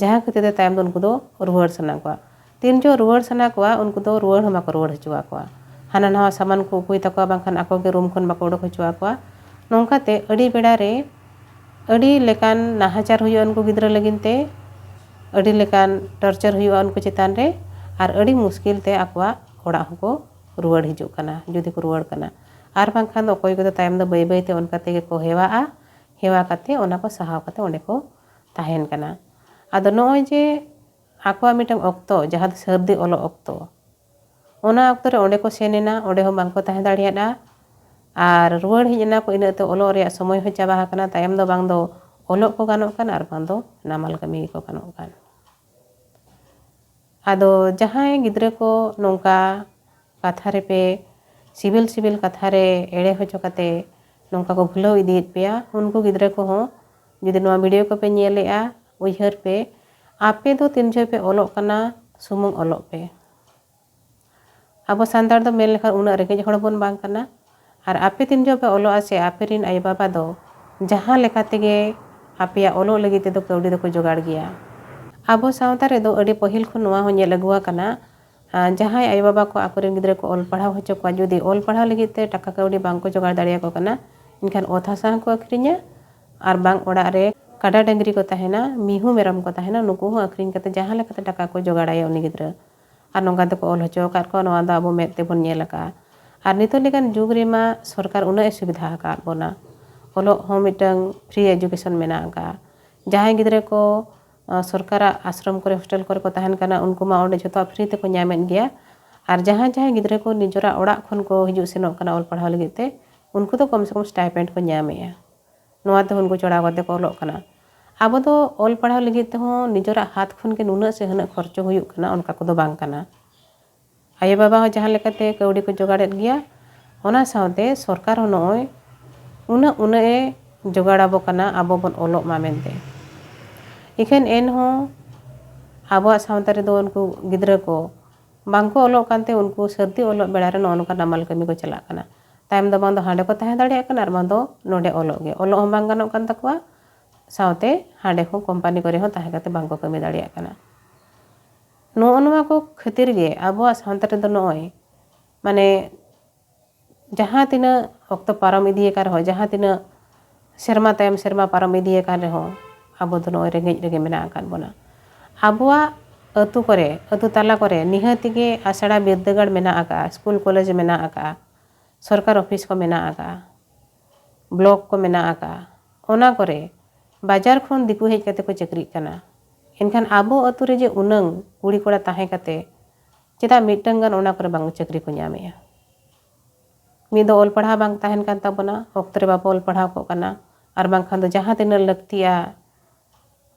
ᱡᱟᱦᱟᱸ ᱠᱷᱟᱹᱛᱤᱨ ᱛᱮ ᱛᱟᱭᱚᱢ ᱫᱚ ᱩᱱᱠᱩ ᱫᱚ ᱨᱩᱣᱟᱹᱲ ᱥᱟᱱᱟ ᱠᱚᱣᱟ᱾ ᱛᱤᱱ ᱡᱚᱦᱚᱜ ᱨᱩᱣᱟᱹᱲ ᱥᱟᱱᱟ ᱠᱚᱣᱟ, ᱩᱱᱠᱩ ᱫᱚ ᱨᱩᱣᱟᱹᱲ ᱦᱚᱸ ᱵᱟᱠᱚ ᱨᱩᱣᱟᱹᱲ ᱦᱚᱪᱚ ᱟᱠᱚᱣᱟ᱾ ᱦᱟᱱᱟ ᱱᱟᱣᱟ ᱥᱟᱢᱟᱱ ᱠᱚ ᱩᱠᱩᱭ ᱛᱟᱠᱚᱣᱟ, ᱵᱟᱝᱠᱷᱟᱱ ᱟᱠᱚ ᱜᱮ ᱨᱩᱢ ᱠᱷᱚᱱ ᱵᱟᱠᱚ ᱩᱰᱩᱠ ᱦᱚᱪᱚ ᱟᱠᱚᱣᱟ᱾ ᱱᱚᱝᱠᱟᱛᱮ ᱟᱹᱰᱤ ᱵᱮᱲᱟ ᱨᱮ ᱟᱹᱰᱤ ᱞᱮᱠᱟᱱ ᱱᱟᱦᱟᱪᱟᱨ ᱦᱩᱭᱩᱜᱼᱟ ᱩᱱᱠᱩ ᱜᱤᱫᱽᱨᱟᱹ ᱞᱟᱹᱜᱤᱫ ᱛᱮ, ᱟᱹᱰᱤ ᱞᱮᱠᱟᱱ ᱴᱚᱨᱪᱟᱨ ᱦᱩᱭᱩᱜᱼᱟ ᱩᱱᱠᱩ ᱪᱮᱛᱟᱱ ᱨᱮ, ᱟᱨ ᱟᱹᱰᱤ ᱢᱩᱥᱠᱤᱞ ᱛᱮ ᱟᱠᱚᱣᱟᱜ ᱚᱲᱟᱜ ᱦᱚᱸᱠᱚ ᱨᱩᱣᱟᱹᱲ ᱦᱤᱡᱩᱜ ᱠᱟᱱᱟ, ᱡᱩᱫᱤ ᱠᱚ ᱨᱩᱣᱟᱹᱲ ᱠᱟᱱᱟ᱾ ᱟᱨ ᱵᱟᱝᱠᱷᱟᱱ ᱫᱚ ᱚᱠᱚᱭ ᱠᱚᱫᱚ ᱛᱟᱭᱚᱢ ᱫᱚ ᱵᱟᱹᱭ ᱵᱟᱹᱭ ᱛᱮ ᱚᱱᱠᱟ ᱛᱮᱜᱮ ᱠᱚ ᱦᱮᱣᱟᱜᱼᱟ, ᱦᱮᱣᱟ ᱠᱟᱛᱮ ᱚᱱᱟ ᱠᱚ ᱥᱟᱦᱟᱣ ᱠᱟᱛᱮ ᱚᱸᱰᱮ ᱠᱚ ᱛᱟᱦᱮᱱ ᱠᱟᱱᱟ᱾ ᱟᱫᱚ ᱱᱚᱜᱼᱚᱭ ᱡᱮ ᱟᱠᱚᱣᱟᱜ ᱢᱤᱫᱴᱟᱝ ᱚᱠᱛᱚ, ᱡᱟᱦᱟᱸ ᱫᱚ ᱥᱟᱹᱨᱫᱤ ᱚᱞᱚᱜ ᱚᱠᱛᱚ, ᱚᱱᱟ ᱚᱠᱛᱚ ᱨᱮ ᱚᱸᱰᱮ ᱠᱚ ᱥᱮᱱ ᱮᱱᱟ, ᱚᱸᱰᱮ ᱦᱚᱸ ᱵᱟᱝᱠᱚ ᱛᱟᱦᱮᱸ ᱫᱟᱲᱮᱭᱟᱫᱼᱟ᱾ ᱟᱨ ᱨᱩᱣᱟᱹᱲ ᱦᱮᱡ ᱮᱱᱟ ᱠᱚ, ᱤᱱᱟᱹᱜ ᱛᱮ ᱚᱞᱚᱜ ᱨᱮᱭᱟᱜ ᱥᱚᱢᱚᱭ ᱦᱚᱸ ᱪᱟᱵᱟ ᱟᱠᱟᱱᱟ᱾ ᱛᱟᱭᱚᱢ ᱫᱚ ᱵᱟᱝ ᱫᱚ ᱚᱞᱚᱜ ᱠᱚ ᱜᱟᱱᱚᱜ ᱠᱟᱱ, ᱟᱨ ᱵᱟᱝ ᱫᱚ ᱱᱟᱢᱟᱞ ᱠᱟᱹᱢᱤ ᱜᱮᱠᱚ ᱜᱟᱱᱚᱜ ᱠᱟᱱ᱾ ᱟᱫᱚ ᱡᱟᱦᱟᱸᱭ ᱜᱤᱫᱽᱨᱟᱹ ᱠᱚ ᱱᱚᱝᱠᱟ ᱠᱟᱛᱷᱟ ᱨᱮᱯᱮ, ᱥᱤᱵᱤᱞ ᱥᱤᱵᱤᱞ ᱠᱟᱛᱷᱟ ᱨᱮ ᱮᱲᱮ ᱦᱚᱪᱚ ᱠᱟᱛᱮ ᱱᱚᱝᱠᱟ ᱠᱚ ᱵᱷᱩᱞᱟᱹᱣ ᱤᱫᱤᱭᱮᱫ ᱯᱮᱭᱟ, ᱩᱱᱠᱩ ᱜᱤᱫᱽᱨᱟᱹ ᱠᱚᱦᱚᱸ ᱡᱩᱫᱤ ᱱᱚᱣᱟ ᱵᱷᱤᱰᱤᱭᱳ ᱠᱚᱯᱮ ᱧᱮᱞᱮᱫᱼᱟ, ᱩᱭᱦᱟᱹᱨ ᱯᱮ, ᱟᱯᱮ ᱫᱚ ᱛᱤᱱ ᱡᱚᱦᱚᱜ ᱯᱮ ᱚᱞᱚᱜ ᱠᱟᱱᱟ, ᱥᱩᱢᱩᱝ ᱚᱞᱚᱜ ᱯᱮ᱾ ᱟᱵᱚ ᱥᱟᱱᱛᱟᱲ ᱫᱚ ᱢᱮᱱ ᱞᱮᱠᱷᱟᱱ ᱩᱱᱟᱹᱜ ᱨᱮᱸᱜᱮᱡ ᱦᱚᱲ ᱵᱚᱱ ᱵᱟᱝ ᱠᱟᱱᱟ᱾ ᱟᱨ ᱟᱯᱮ ᱛᱤᱱ ᱡᱚᱦᱚᱜ ᱯᱮ ᱚᱞᱚᱜᱼᱟ ᱥᱮ, ᱟᱯᱮ ᱨᱮᱱ ᱟᱭᱳᱼᱵᱟᱵᱟ ᱫᱚ ᱡᱟᱦᱟᱸ ᱞᱮᱠᱟ ᱛᱮᱜᱮ ᱟᱯᱮᱭᱟᱜ ᱚᱞᱚᱜ ᱞᱟᱹᱜᱤᱫ ᱛᱮᱫᱚ ᱠᱟᱹᱣᱰᱤ ᱫᱚᱠᱚ ᱡᱚᱜᱟᱲ ᱜᱮᱭᱟ᱾ ᱟᱵᱚ ᱥᱟᱶᱛᱟ ᱨᱮᱫᱚ ᱟᱹᱰᱤ ᱯᱟᱹᱦᱤᱞ ᱠᱷᱚᱱ ᱱᱚᱣᱟ ᱦᱚᱸ ᱧᱮᱞ ᱟᱹᱜᱩ ᱟᱠᱟᱱᱟ, ᱟᱨ ᱡᱟᱦᱟᱸᱭ ᱟᱭᱳᱼᱵᱟᱵᱟ ᱠᱚ ᱟᱠᱚᱨᱮᱱ ᱜᱤᱫᱽᱨᱟᱹ ᱠᱚ ᱚᱞ ᱯᱟᱲᱦᱟᱣ ᱦᱚᱪᱚ ᱠᱚᱣᱟ, ᱡᱩᱫᱤ ᱚᱞ ᱯᱟᱲᱦᱟᱣ ᱞᱟᱹᱜᱤᱫ ᱛᱮ ᱴᱟᱠᱟ ᱠᱟᱹᱣᱰᱤ ᱵᱟᱝ ᱠᱚ ᱡᱚᱜᱟᱲ ᱫᱟᱲᱮᱭᱟᱠᱚ ᱠᱟᱱᱟ, ᱮᱱᱠᱷᱟᱱ ᱚᱛ ᱦᱟᱥᱟ ᱦᱚᱸᱠᱚ ᱟᱹᱠᱷᱨᱤᱧᱟ᱾ ᱟᱨ ᱵᱟᱝ ᱚᱲᱟᱜ ᱨᱮ ᱠᱟᱰᱟ ᱰᱟᱹᱝᱨᱤ ᱠᱚ ᱛᱟᱦᱮᱱᱟ, ᱢᱤᱦᱩ ᱢᱮᱨᱚᱢ ᱠᱚ ᱛᱟᱦᱮᱱᱟ, ᱱᱩᱠᱩ ᱦᱚᱸ ᱟᱹᱠᱷᱨᱤᱧ ᱠᱟᱛᱮ ᱡᱟᱦᱟᱸ ᱞᱮᱠᱟᱛᱮ ᱴᱟᱠᱟ ᱠᱚ ᱡᱚᱜᱟᱲᱟᱭᱟ ᱩᱱᱤ ᱜᱤᱫᱽᱨᱟᱹ᱾ ᱟᱨ ᱱᱚᱝᱠᱟ ᱛᱮᱠᱚ ᱚᱞ ᱦᱚᱪᱚ ᱟᱠᱟᱫ ᱠᱚᱣᱟ, ᱱᱚᱣᱟ ᱫᱚ ᱟᱵᱚ ᱢᱮᱫ ᱛᱮᱵᱚᱱ ᱧᱮᱞ ᱟᱠᱟᱫᱼᱟ᱾ ᱟᱨ ᱱᱤᱛᱚᱜ ᱞᱮᱠᱟᱱ ᱡᱩᱜᱽ ᱨᱮᱢᱟ ᱥᱚᱨᱠᱟᱨ ᱩᱱᱟᱹᱜ ᱮ ᱥᱩᱵᱤᱫᱷᱟ ᱟᱠᱟᱫ ᱵᱚᱱᱟ, ᱚᱞᱚᱜ ᱦᱚᱸ ᱢᱤᱫᱴᱟᱝ ᱯᱷᱨᱤ ᱮᱰᱩᱠᱮᱥᱚᱱ ᱢᱮᱱᱟᱜ ᱟᱠᱟᱫᱼᱟ᱾ ᱡᱟᱦᱟᱸᱭ ᱜᱤᱫᱽᱨᱟᱹ ᱠᱚ ᱟᱸ, ᱥᱚᱨᱠᱟᱨᱟᱜ ᱟᱥᱨᱚᱢ ᱠᱚᱨᱮ, ᱦᱳᱥᱴᱮᱞ ᱠᱚᱨᱮ ᱠᱚ ᱛᱟᱦᱮᱱ ᱠᱟᱱᱟ, ᱩᱱᱠᱩ ᱢᱟ ᱚᱸᱰᱮ ᱡᱷᱚᱛᱚᱣᱟᱜ ᱯᱷᱨᱤ ᱛᱮᱠᱚ ᱧᱟᱢᱮᱫ ᱜᱮᱭᱟ᱾ ᱟᱨ ᱡᱟᱦᱟᱸᱭ ᱡᱟᱦᱟᱸᱭ ᱜᱤᱫᱽᱨᱟᱹ ᱠᱚ ᱱᱤᱡᱮᱨᱟᱜ ᱚᱲᱟᱜ ᱠᱷᱚᱱ ᱠᱚ ᱦᱤᱡᱩᱜ ᱥᱮᱱᱚᱜ ᱠᱟᱱᱟ ᱚᱞ ᱯᱟᱲᱦᱟᱣ ᱞᱟᱹᱜᱤᱫ ᱛᱮ, ᱩᱱᱠᱩ ᱫᱚ ᱠᱚᱢ ᱥᱮ ᱠᱚᱢ ᱥᱴᱟᱭᱯᱮᱱᱰ ᱠᱚ ᱧᱟᱢᱮᱫᱼᱟ᱾ ᱱᱚᱣᱟ ᱛᱮᱦᱚᱸ ᱩᱱᱠᱩ ᱪᱚᱲᱟᱣ ᱠᱟᱛᱮ ᱠᱚ ᱚᱞᱚᱜ ᱠᱟᱱᱟ᱾ ᱟᱵᱚ ᱫᱚ ᱚᱞ ᱯᱟᱲᱦᱟᱣ ᱞᱟᱹᱜᱤᱫ ᱛᱮᱦᱚᱸ ᱱᱤᱡᱮᱨᱟᱜ ᱦᱟᱛ ᱠᱷᱚᱱ ᱜᱮ ᱱᱩᱱᱟᱹᱜ ᱥᱮ ᱦᱟᱹᱱᱟᱹᱜ ᱠᱷᱚᱨᱪᱚ ᱦᱩᱭᱩᱜ ᱠᱟᱱᱟ, ᱚᱱᱠᱟ ᱠᱚᱫᱚ ᱵᱟᱝ ᱠᱟᱱᱟ᱾ ᱟᱭᱳᱼᱵᱟᱵᱟ ᱦᱚᱸ ᱡᱟᱦᱟᱸ ᱞᱮᱠᱟᱛᱮ ᱠᱟᱹᱣᱰᱤ ᱠᱚ ᱡᱚᱜᱟᱲᱮᱫ ᱜᱮᱭᱟ, ᱚᱱᱟ ᱥᱟᱶᱛᱮ ᱥᱚᱨᱠᱟᱨ ᱦᱚᱸ ᱱᱚᱜᱼᱚᱭ ᱩᱱᱟᱹᱜ ᱩᱱᱟᱹᱜ ᱮ ᱡᱚᱜᱟᱲ ᱟᱵᱚ ᱠᱟᱱᱟ ᱟᱵᱚ ᱵᱚᱱ ᱚᱞᱚᱜ ᱢᱟ ᱢᱮᱱᱛᱮ᱾ ᱤᱠᱷᱟᱹᱱ ᱮᱱᱦᱚᱸ ᱟᱵᱚᱣᱟᱜ ᱥᱟᱶᱛᱟ ᱨᱮᱫᱚ ᱩᱱᱠᱩ ᱜᱤᱫᱽᱨᱟᱹ ᱠᱚ ᱵᱟᱝᱠᱚ ᱚᱞᱚᱜ ᱠᱟᱱᱛᱮ ᱩᱱᱠᱩ ᱥᱟᱹᱨᱫᱤ ᱚᱞᱚᱜ ᱵᱮᱲᱟ ᱨᱮ ᱱᱚᱜᱼᱚ ᱱᱚᱝᱠᱟ ᱱᱟᱢᱟᱞ ᱠᱟᱹᱢᱤ ᱠᱚ ᱪᱟᱞᱟᱜ ᱠᱟᱱᱟ᱾ ᱛᱟᱭᱚᱢ ᱫᱚ ᱵᱟᱝ ᱫᱚ ᱦᱟᱸᱰᱮ ᱠᱚ ᱛᱟᱦᱮᱸ ᱫᱟᱲᱮᱭᱟᱜ ᱠᱟᱱᱟ ᱟᱨ ᱵᱟᱝ ᱫᱚ ᱱᱚᱰᱮ ᱚᱞᱚᱜ ᱜᱮ, ᱚᱞᱚᱜ ᱦᱚᱸ ᱵᱟᱝ ᱜᱟᱱᱚᱜ ᱠᱟᱱ ᱛᱟᱠᱚᱣᱟ, ᱥᱟᱶᱛᱮ ᱦᱟᱸᱰᱮ ᱦᱚᱸ ᱠᱳᱢᱯᱟᱱᱤ ᱠᱚᱨᱮ ᱦᱚᱸ ᱛᱟᱦᱮᱸ ᱠᱟᱛᱮ ᱵᱟᱝ ᱠᱚ ᱠᱟᱹᱢᱤ ᱫᱟᱲᱮᱭᱟᱜ ᱠᱟᱱᱟ᱾ ᱱᱚᱜᱼᱚ ᱱᱚᱣᱟ ᱠᱚ ᱠᱷᱟᱹᱛᱤᱨ ᱜᱮ ᱟᱵᱚᱣᱟᱜ ᱥᱟᱶᱛᱟ ᱨᱮᱫᱚ ᱱᱚᱜᱼᱚᱭ ᱢᱟᱱᱮ ᱡᱟᱦᱟᱸ ᱛᱤᱱᱟᱹᱜ ᱚᱠᱛᱚ ᱯᱟᱨᱚᱢ ᱤᱫᱤᱭᱟᱠᱟᱱ ᱨᱮᱦᱚᱸ, ᱡᱟᱦᱟᱸ ᱛᱤᱱᱟᱹᱜ ᱥᱮᱨᱢᱟ ᱛᱟᱭᱚᱢ ᱥᱮᱨᱢᱟ ᱯᱟᱨᱚᱢ ᱤᱫᱤᱭᱟᱠᱟᱱ ᱨᱮᱦᱚᱸ, ᱟᱵᱚ ᱫᱚ ᱱᱚᱜᱼᱚᱭ ᱨᱮᱸᱜᱮᱡ ᱨᱮᱜᱮ ᱢᱮᱱᱟᱜ ᱟᱠᱟᱫ ᱵᱚᱱᱟ᱾ ᱟᱵᱚᱣᱟᱜ ᱟᱹᱛᱩ ᱠᱚᱨᱮ, ᱟᱹᱛᱩ ᱛᱟᱞᱟ ᱠᱚᱨᱮ ᱱᱤᱦᱟᱹᱛ ᱜᱮ ᱟᱥᱲᱟ ᱵᱤᱨᱫᱟᱹᱜᱟᱲ ᱢᱮᱱᱟᱜ ᱟᱠᱟᱫᱼᱟ, ᱥᱠᱩᱞ ᱠᱚᱞᱮᱡᱽ ᱢᱮᱱᱟᱜ ᱟᱠᱟᱫᱼᱟ, ᱥᱚᱨᱠᱟᱨ ᱚᱯᱷᱤᱥ ᱠᱚ ᱢᱮᱱᱟᱜ ᱟᱠᱟᱫᱼᱟ, ᱵᱞᱚᱠ ᱠᱚ ᱢᱮᱱᱟᱜ ᱟᱠᱟᱫᱼᱟ᱾ ᱚᱱᱟ ᱠᱚᱨᱮ ᱵᱟᱡᱟᱨ ᱠᱷᱚᱱ ᱫᱤᱠᱩ ᱦᱮᱡ ᱠᱟᱛᱮ ᱠᱚ ᱪᱟᱹᱠᱨᱤᱜ ᱠᱟᱱᱟ᱾ ᱮᱱᱠᱷᱟᱱ ᱟᱵᱚ ᱟᱹᱛᱩ ᱨᱮ ᱡᱮ ᱩᱱᱟᱹᱝ ᱠᱩᱲᱤ ᱠᱚᱲᱟ ᱛᱟᱦᱮᱸ ᱠᱟᱛᱮ ᱪᱮᱫᱟᱜ ᱢᱤᱫᱴᱟᱝ ᱜᱟᱱ ᱚᱱᱟ ᱠᱚᱨᱮ ᱵᱟᱝ ᱪᱟᱹᱠᱨᱤ ᱠᱚ ᱧᱟᱢᱮᱜᱼᱟ? ᱢᱤᱫ ᱫᱚ ᱚᱞ ᱯᱟᱲᱦᱟᱣ ᱵᱟᱝ ᱛᱟᱦᱮᱱ ᱠᱟᱱ ᱛᱟᱵᱚᱱᱟ, ᱚᱠᱛᱚ ᱨᱮ ᱵᱟᱵᱚ ᱚᱞ ᱯᱟᱲᱦᱟᱣ ᱠᱚᱜ ᱠᱟᱱᱟ, ᱟᱨ ᱵᱟᱝᱠᱷᱟᱱ ᱫᱚ ᱡᱟᱦᱟᱸ ᱛᱤᱱᱟᱹᱜ ᱞᱟᱹᱠᱛᱤᱜᱼᱟ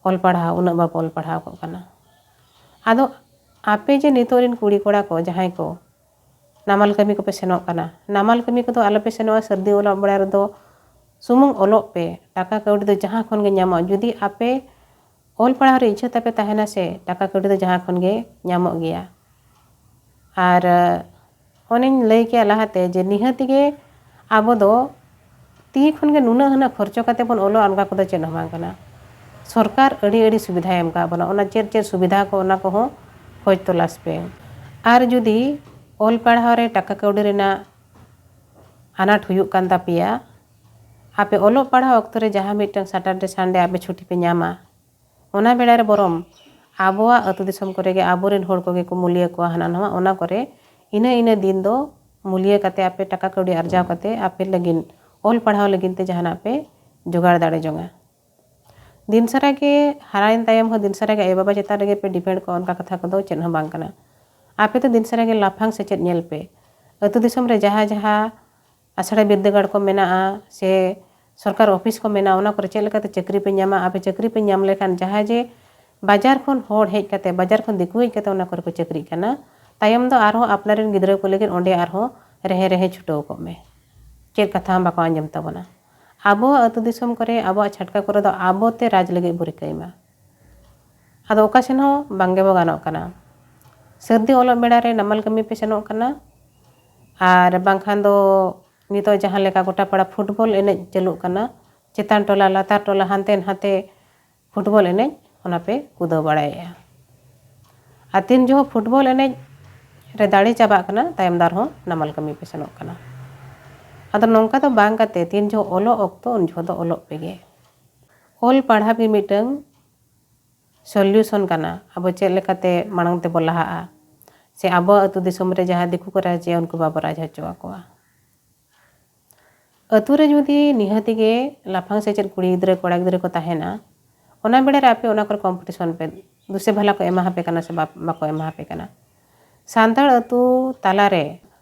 ᱚᱞ ᱯᱟᱲᱦᱟᱣ, ᱩᱱᱟᱹᱜ ᱵᱟᱵᱚ ᱚᱞ ᱯᱟᱲᱦᱟᱣ ᱠᱚᱜ ᱠᱟᱱᱟ᱾ ᱟᱫᱚ ᱟᱯᱮ ᱡᱮ ᱱᱤᱛᱚᱜ ᱨᱮᱱ ᱠᱩᱲᱤ ᱠᱚᱲᱟ ᱠᱚ ᱡᱟᱦᱟᱸᱭ ᱠᱚ ᱱᱟᱢᱟᱞ ᱠᱟᱹᱢᱤ ᱠᱚᱯᱮ ᱥᱮᱱᱚᱜ ᱠᱟᱱᱟ, ᱱᱟᱢᱟᱞ ᱠᱟᱹᱢᱤ ᱠᱚᱫᱚ ᱟᱞᱚᱯᱮ ᱥᱮᱱᱚᱜᱼᱟ᱾ ᱥᱟᱹᱨᱫᱤ ᱚᱞᱚᱜ ᱵᱮᱲᱟ ᱨᱮᱫᱚ ᱥᱩᱢᱩᱝ ᱚᱞᱚᱜ ᱯᱮ, ᱴᱟᱠᱟ ᱠᱟᱹᱣᱰᱤ ᱫᱚ ᱡᱟᱦᱟᱸ ᱠᱷᱚᱱ ᱜᱮ ᱧᱟᱢᱚᱜᱼᱟ᱾ ᱡᱩᱫᱤ ᱟᱯᱮ ᱚᱞ ᱯᱟᱲᱦᱟᱣ ᱨᱮ ᱤᱪᱪᱷᱟᱹ ᱛᱟᱯᱮ ᱛᱟᱦᱮᱱᱟ ᱥᱮ, ᱴᱟᱠᱟ ᱠᱟᱹᱣᱰᱤ ᱫᱚ ᱡᱟᱦᱟᱸ ᱠᱷᱚᱱ ᱜᱮ ᱧᱟᱢᱚᱜ ᱜᱮᱭᱟ᱾ ᱟᱨ ᱚᱱᱮᱧ ᱞᱟᱹᱭ ᱠᱮᱭᱟ ᱞᱟᱦᱟᱛᱮ ᱡᱮ ᱱᱤᱦᱟᱹᱛ ᱜᱮ ᱟᱵᱚ ᱫᱚ ᱛᱤ ᱠᱷᱚᱱ ᱜᱮ ᱱᱩᱱᱟᱹᱜ ᱦᱩᱱᱟᱹᱜ ᱠᱷᱚᱨᱪᱚ ᱠᱟᱛᱮ ᱵᱚᱱ ᱚᱞᱚᱜᱼᱟ, ᱚᱱᱠᱟ ᱠᱚᱫᱚ ᱪᱮᱫ ᱦᱚᱸ ᱵᱟᱝ ᱠᱟᱱᱟ᱾ ᱥᱚᱨᱠᱟᱨ ᱟᱹᱰᱤ ᱟᱹᱰᱤ ᱥᱩᱵᱤᱫᱷᱟᱭ ᱮᱢ ᱠᱟᱜ ᱵᱚᱱᱟ, ᱚᱱᱟ ᱪᱮᱫ ᱪᱮᱫ ᱥᱩᱵᱤᱫᱷᱟ ᱠᱚ ᱚᱱᱟ ᱠᱚᱦᱚᱸ ᱠᱷᱚᱡᱽ ᱛᱚᱞᱟᱥ ᱯᱮ᱾ ᱟᱨ ᱡᱩᱫᱤ ᱚᱞ ᱯᱟᱲᱦᱟᱣ ᱨᱮ ᱴᱟᱠᱟ ᱠᱟᱹᱣᱰᱤ ᱨᱮᱱᱟᱜ ᱟᱱᱟᱴ ᱦᱩᱭᱩᱜ ᱠᱟᱱ ᱛᱟᱯᱮᱭᱟ, ᱟᱯᱮ ᱚᱞᱚᱜ ᱯᱟᱲᱦᱟᱣ ᱚᱠᱛᱚ ᱨᱮ ᱡᱟᱦᱟᱸ ᱢᱤᱫᱴᱟᱝ ᱥᱟᱴᱟᱨᱰᱮ ᱥᱟᱱᱰᱮ ᱟᱯᱮ ᱪᱷᱩᱴᱤ ᱯᱮ ᱧᱟᱢᱟ, ᱚᱱᱟ ᱵᱮᱲᱟ ᱨᱮ ᱵᱚᱨᱚᱢ ᱟᱵᱚᱣᱟᱜ ᱟᱹᱛᱩ ᱫᱤᱥᱚᱢ ᱠᱚᱨᱮ ᱜᱮ ᱟᱵᱚᱨᱮᱱ ᱦᱚᱲ ᱠᱚᱜᱮ ᱠᱚ ᱢᱩᱞᱤᱭᱟᱹ ᱠᱚᱣᱟ ᱦᱟᱱᱟ ᱱᱟᱣᱟ, ᱚᱱᱟ ᱠᱚᱨᱮ ᱤᱱᱟᱹ ᱤᱱᱟᱹ ᱫᱤᱱ ᱫᱚ ᱢᱩᱞᱤᱭᱟᱹ ᱠᱟᱛᱮ ᱟᱯᱮ ᱴᱟᱠᱟ ᱠᱟᱹᱣᱰᱤ ᱟᱨᱡᱟᱣ ᱠᱟᱛᱮ ᱟᱯᱮ ᱞᱟᱹᱜᱤᱫ ᱚᱞ ᱯᱟᱲᱦᱟᱣ ᱞᱟᱹᱜᱤᱫ ᱛᱮ ᱡᱟᱦᱟᱱᱟᱜ ᱯᱮ ᱡᱚᱜᱟᱲ ᱫᱟᱲᱮ ᱡᱚᱝᱟ᱾ ᱫᱤᱱ ᱥᱟᱨᱟ ᱜᱮ ᱦᱟᱨᱟᱭᱮᱱ ᱛᱟᱭᱚᱢ ᱦᱚᱸ ᱫᱤᱱ ᱥᱟᱨᱟ ᱜᱮ ᱟᱭᱳᱼᱵᱟᱵᱟ ᱪᱮᱛᱟᱱ ᱨᱮᱜᱮ ᱯᱮ ᱰᱤᱯᱮᱱᱰ ᱠᱚᱜᱼᱟ, ᱚᱱᱠᱟ ᱠᱟᱛᱷᱟ ᱠᱚᱫᱚ ᱪᱮᱫ ᱦᱚᱸ ᱵᱟᱝ ᱠᱟᱱᱟ᱾ ᱟᱯᱮ ᱫᱚ ᱫᱤᱱ ᱥᱟᱨᱟ ᱜᱮ ᱞᱟᱯᱷᱟᱝ ᱥᱮᱪᱮᱫ ᱧᱮᱞ ᱯᱮ᱾ ᱟᱹᱛᱩ ᱫᱤᱥᱚᱢ ᱨᱮ ᱡᱟᱦᱟᱸ ᱡᱟᱦᱟᱸ ᱟᱥᱲᱟ ᱵᱤᱨᱫᱟᱹᱜᱟᱲ ᱠᱚ ᱢᱮᱱᱟᱜᱼᱟ ᱥᱮ ᱥᱚᱨᱠᱟᱨ ᱚᱯᱷᱤᱥ ᱠᱚ ᱢᱮᱱᱟᱜᱼᱟ, ᱚᱱᱟ ᱠᱚᱨᱮ ᱪᱮᱫ ᱞᱮᱠᱟᱛᱮ ᱪᱟᱹᱠᱨᱤ ᱯᱮ ᱧᱟᱢᱟ? ᱟᱯᱮ ᱪᱟᱹᱠᱨᱤ ᱯᱮ ᱧᱟᱢ ᱞᱮᱠᱷᱟᱱ ᱡᱟᱦᱟᱸᱭ ᱡᱮ ᱵᱟᱡᱟᱨ ᱠᱷᱚᱱ ᱦᱚᱲ ᱦᱮᱡ ᱠᱟᱛᱮ, ᱵᱟᱡᱟᱨ ᱠᱷᱚᱱ ᱫᱤᱠᱩ ᱦᱮᱡ ᱠᱟᱛᱮ ᱚᱱᱟ ᱠᱚᱨᱮ ᱠᱚ ᱪᱟᱹᱠᱨᱤᱜ ᱠᱟᱱᱟ, ᱛᱟᱭᱚᱢ ᱫᱚ ᱟᱨᱦᱚᱸ ᱟᱯᱱᱟᱨ ᱨᱮᱱ ᱜᱤᱫᱽᱨᱟᱹ ᱠᱚ ᱞᱟᱹᱜᱤᱫ ᱚᱸᱰᱮ ᱟᱨᱦᱚᱸ ᱨᱮᱦᱮ ᱨᱮᱦᱮ ᱪᱷᱩᱴᱟᱹᱣ ᱠᱚᱜ ᱢᱮ᱾ ᱪᱮᱫ ᱠᱟᱛᱷᱟ ᱦᱚᱸ ᱵᱟᱠᱚ ᱟᱸᱡᱚᱢ ᱛᱟᱵᱚᱱᱟ᱾ ᱟᱵᱚᱣᱟᱜ ᱟᱹᱛᱩ ᱫᱤᱥᱚᱢ ᱠᱚᱨᱮ, ᱟᱵᱚᱣᱟᱜ ᱪᱷᱟᱴᱠᱟ ᱠᱚᱨᱮ ᱫᱚ ᱟᱵᱚᱛᱮ ᱨᱟᱡᱽ ᱞᱟᱹᱜᱤᱫ ᱵᱚ ᱨᱤᱠᱟᱹᱭ ᱢᱟ᱾ ᱟᱫᱚ ᱚᱠᱟ ᱥᱮᱱ ᱦᱚᱸ ᱵᱟᱝ ᱜᱮᱵᱚ ᱜᱟᱱᱚᱜ ᱠᱟᱱᱟ᱾ ᱥᱟᱹᱨᱫᱤ ᱚᱞᱚᱜ ᱵᱮᱲᱟ ᱨᱮ ᱱᱟᱢᱟᱞ ᱠᱟᱹᱢᱤ ᱯᱮ ᱥᱮᱱᱚᱜ ᱠᱟᱱᱟ, ᱟᱨ ᱵᱟᱝᱠᱷᱟᱱ ᱫᱚ ᱱᱤᱛᱚᱜ ᱡᱟᱦᱟᱸ ᱞᱮᱠᱟ ᱜᱚᱴᱟ ᱯᱟᱲᱟ ᱯᱷᱩᱴᱵᱚᱞ ᱮᱱᱮᱡ ᱪᱟᱹᱞᱩᱜ ᱠᱟᱱᱟ, ᱪᱮᱛᱟᱱ ᱴᱚᱞᱟ ᱞᱟᱛᱟᱨ ᱴᱚᱞᱟ ᱦᱟᱱᱛᱮ ᱱᱟᱛᱮ ᱯᱷᱩᱴᱵᱚᱞ ᱮᱱᱮᱡ, ᱚᱱᱟ ᱯᱮ ᱠᱩᱫᱟᱹᱣ ᱵᱟᱲᱟᱭᱮᱫᱼᱟ᱾ ᱟᱨ ᱛᱤᱱ ᱡᱚᱦᱚᱜ ᱯᱷᱩᱴᱵᱚᱞ ᱮᱱᱮᱡ ᱨᱮ ᱫᱟᱲᱮ ᱪᱟᱵᱟᱜ ᱠᱟᱱᱟ, ᱛᱟᱭᱚᱢ ᱫᱟᱨ ᱦᱚᱸ ᱱᱟᱢᱟᱞ ᱠᱟᱹᱢᱤ ᱯᱮ ᱥᱮᱱᱚᱜ ᱠᱟᱱᱟ᱾ ᱟᱫᱚ ᱱᱚᱝᱠᱟ ᱫᱚ ᱵᱟᱝ ᱠᱟᱛᱮ, ᱛᱤᱱ ᱡᱚᱦᱚᱜ ᱚᱞᱚᱜ ᱚᱠᱛᱚ, ᱩᱱ ᱡᱚᱦᱚᱜ ᱫᱚ ᱚᱞᱚᱜ ᱯᱮᱜᱮ᱾ ᱚᱞ ᱯᱟᱲᱦᱟᱣ ᱜᱮ ᱢᱤᱫᱴᱟᱝ ᱥᱚᱞᱭᱩᱥᱚᱱ ᱠᱟᱱᱟ᱾ ᱟᱵᱚ ᱪᱮᱫ ᱞᱮᱠᱟᱛᱮ ᱢᱟᱲᱟᱝ ᱛᱮᱵᱚ ᱞᱟᱦᱟᱜᱼᱟ, ᱥᱮ ᱟᱵᱚᱣᱟᱜ ᱟᱹᱛᱩ ᱫᱤᱥᱚᱢ ᱨᱮ ᱡᱟᱦᱟᱸ ᱫᱤᱠᱩ ᱠᱚ ᱨᱟᱡᱽ ᱮᱫᱼᱟ, ᱩᱱᱠᱩ ᱵᱟᱵᱚ ᱨᱟᱡᱽ ᱦᱚᱪᱚ ᱟᱠᱚᱣᱟ᱾ ᱟᱹᱛᱩ ᱨᱮ ᱡᱩᱫᱤ ᱱᱤᱦᱟᱹᱛᱤ ᱜᱮ ᱞᱟᱯᱷᱟᱝ ᱥᱮᱪᱮᱫ ᱠᱩᱲᱤ ᱜᱤᱫᱽᱨᱟᱹ, ᱠᱚᱲᱟ ᱜᱤᱫᱽᱨᱟᱹ ᱠᱚ ᱛᱟᱦᱮᱱᱟ, ᱚᱱᱟ ᱵᱮᱲᱟ ᱨᱮ ᱟᱯᱮ ᱚᱱᱟ ᱠᱚᱨᱮ ᱠᱚᱢᱯᱤᱴᱤᱥᱚᱱ ᱯᱮ, ᱫᱩᱥᱮ ᱵᱷᱟᱞᱟ ᱠᱚ ᱮᱢᱟ ᱦᱟᱯᱮ ᱠᱟᱱᱟ ᱥᱮ ᱵᱟ-, ᱵᱟᱠᱚ ᱮᱢᱟ ᱦᱟᱯᱮ ᱠᱟᱱᱟ᱾ ᱥᱟᱱᱛᱟᱲ ᱟᱹᱛᱩ ᱛᱟᱞᱟᱨᱮ,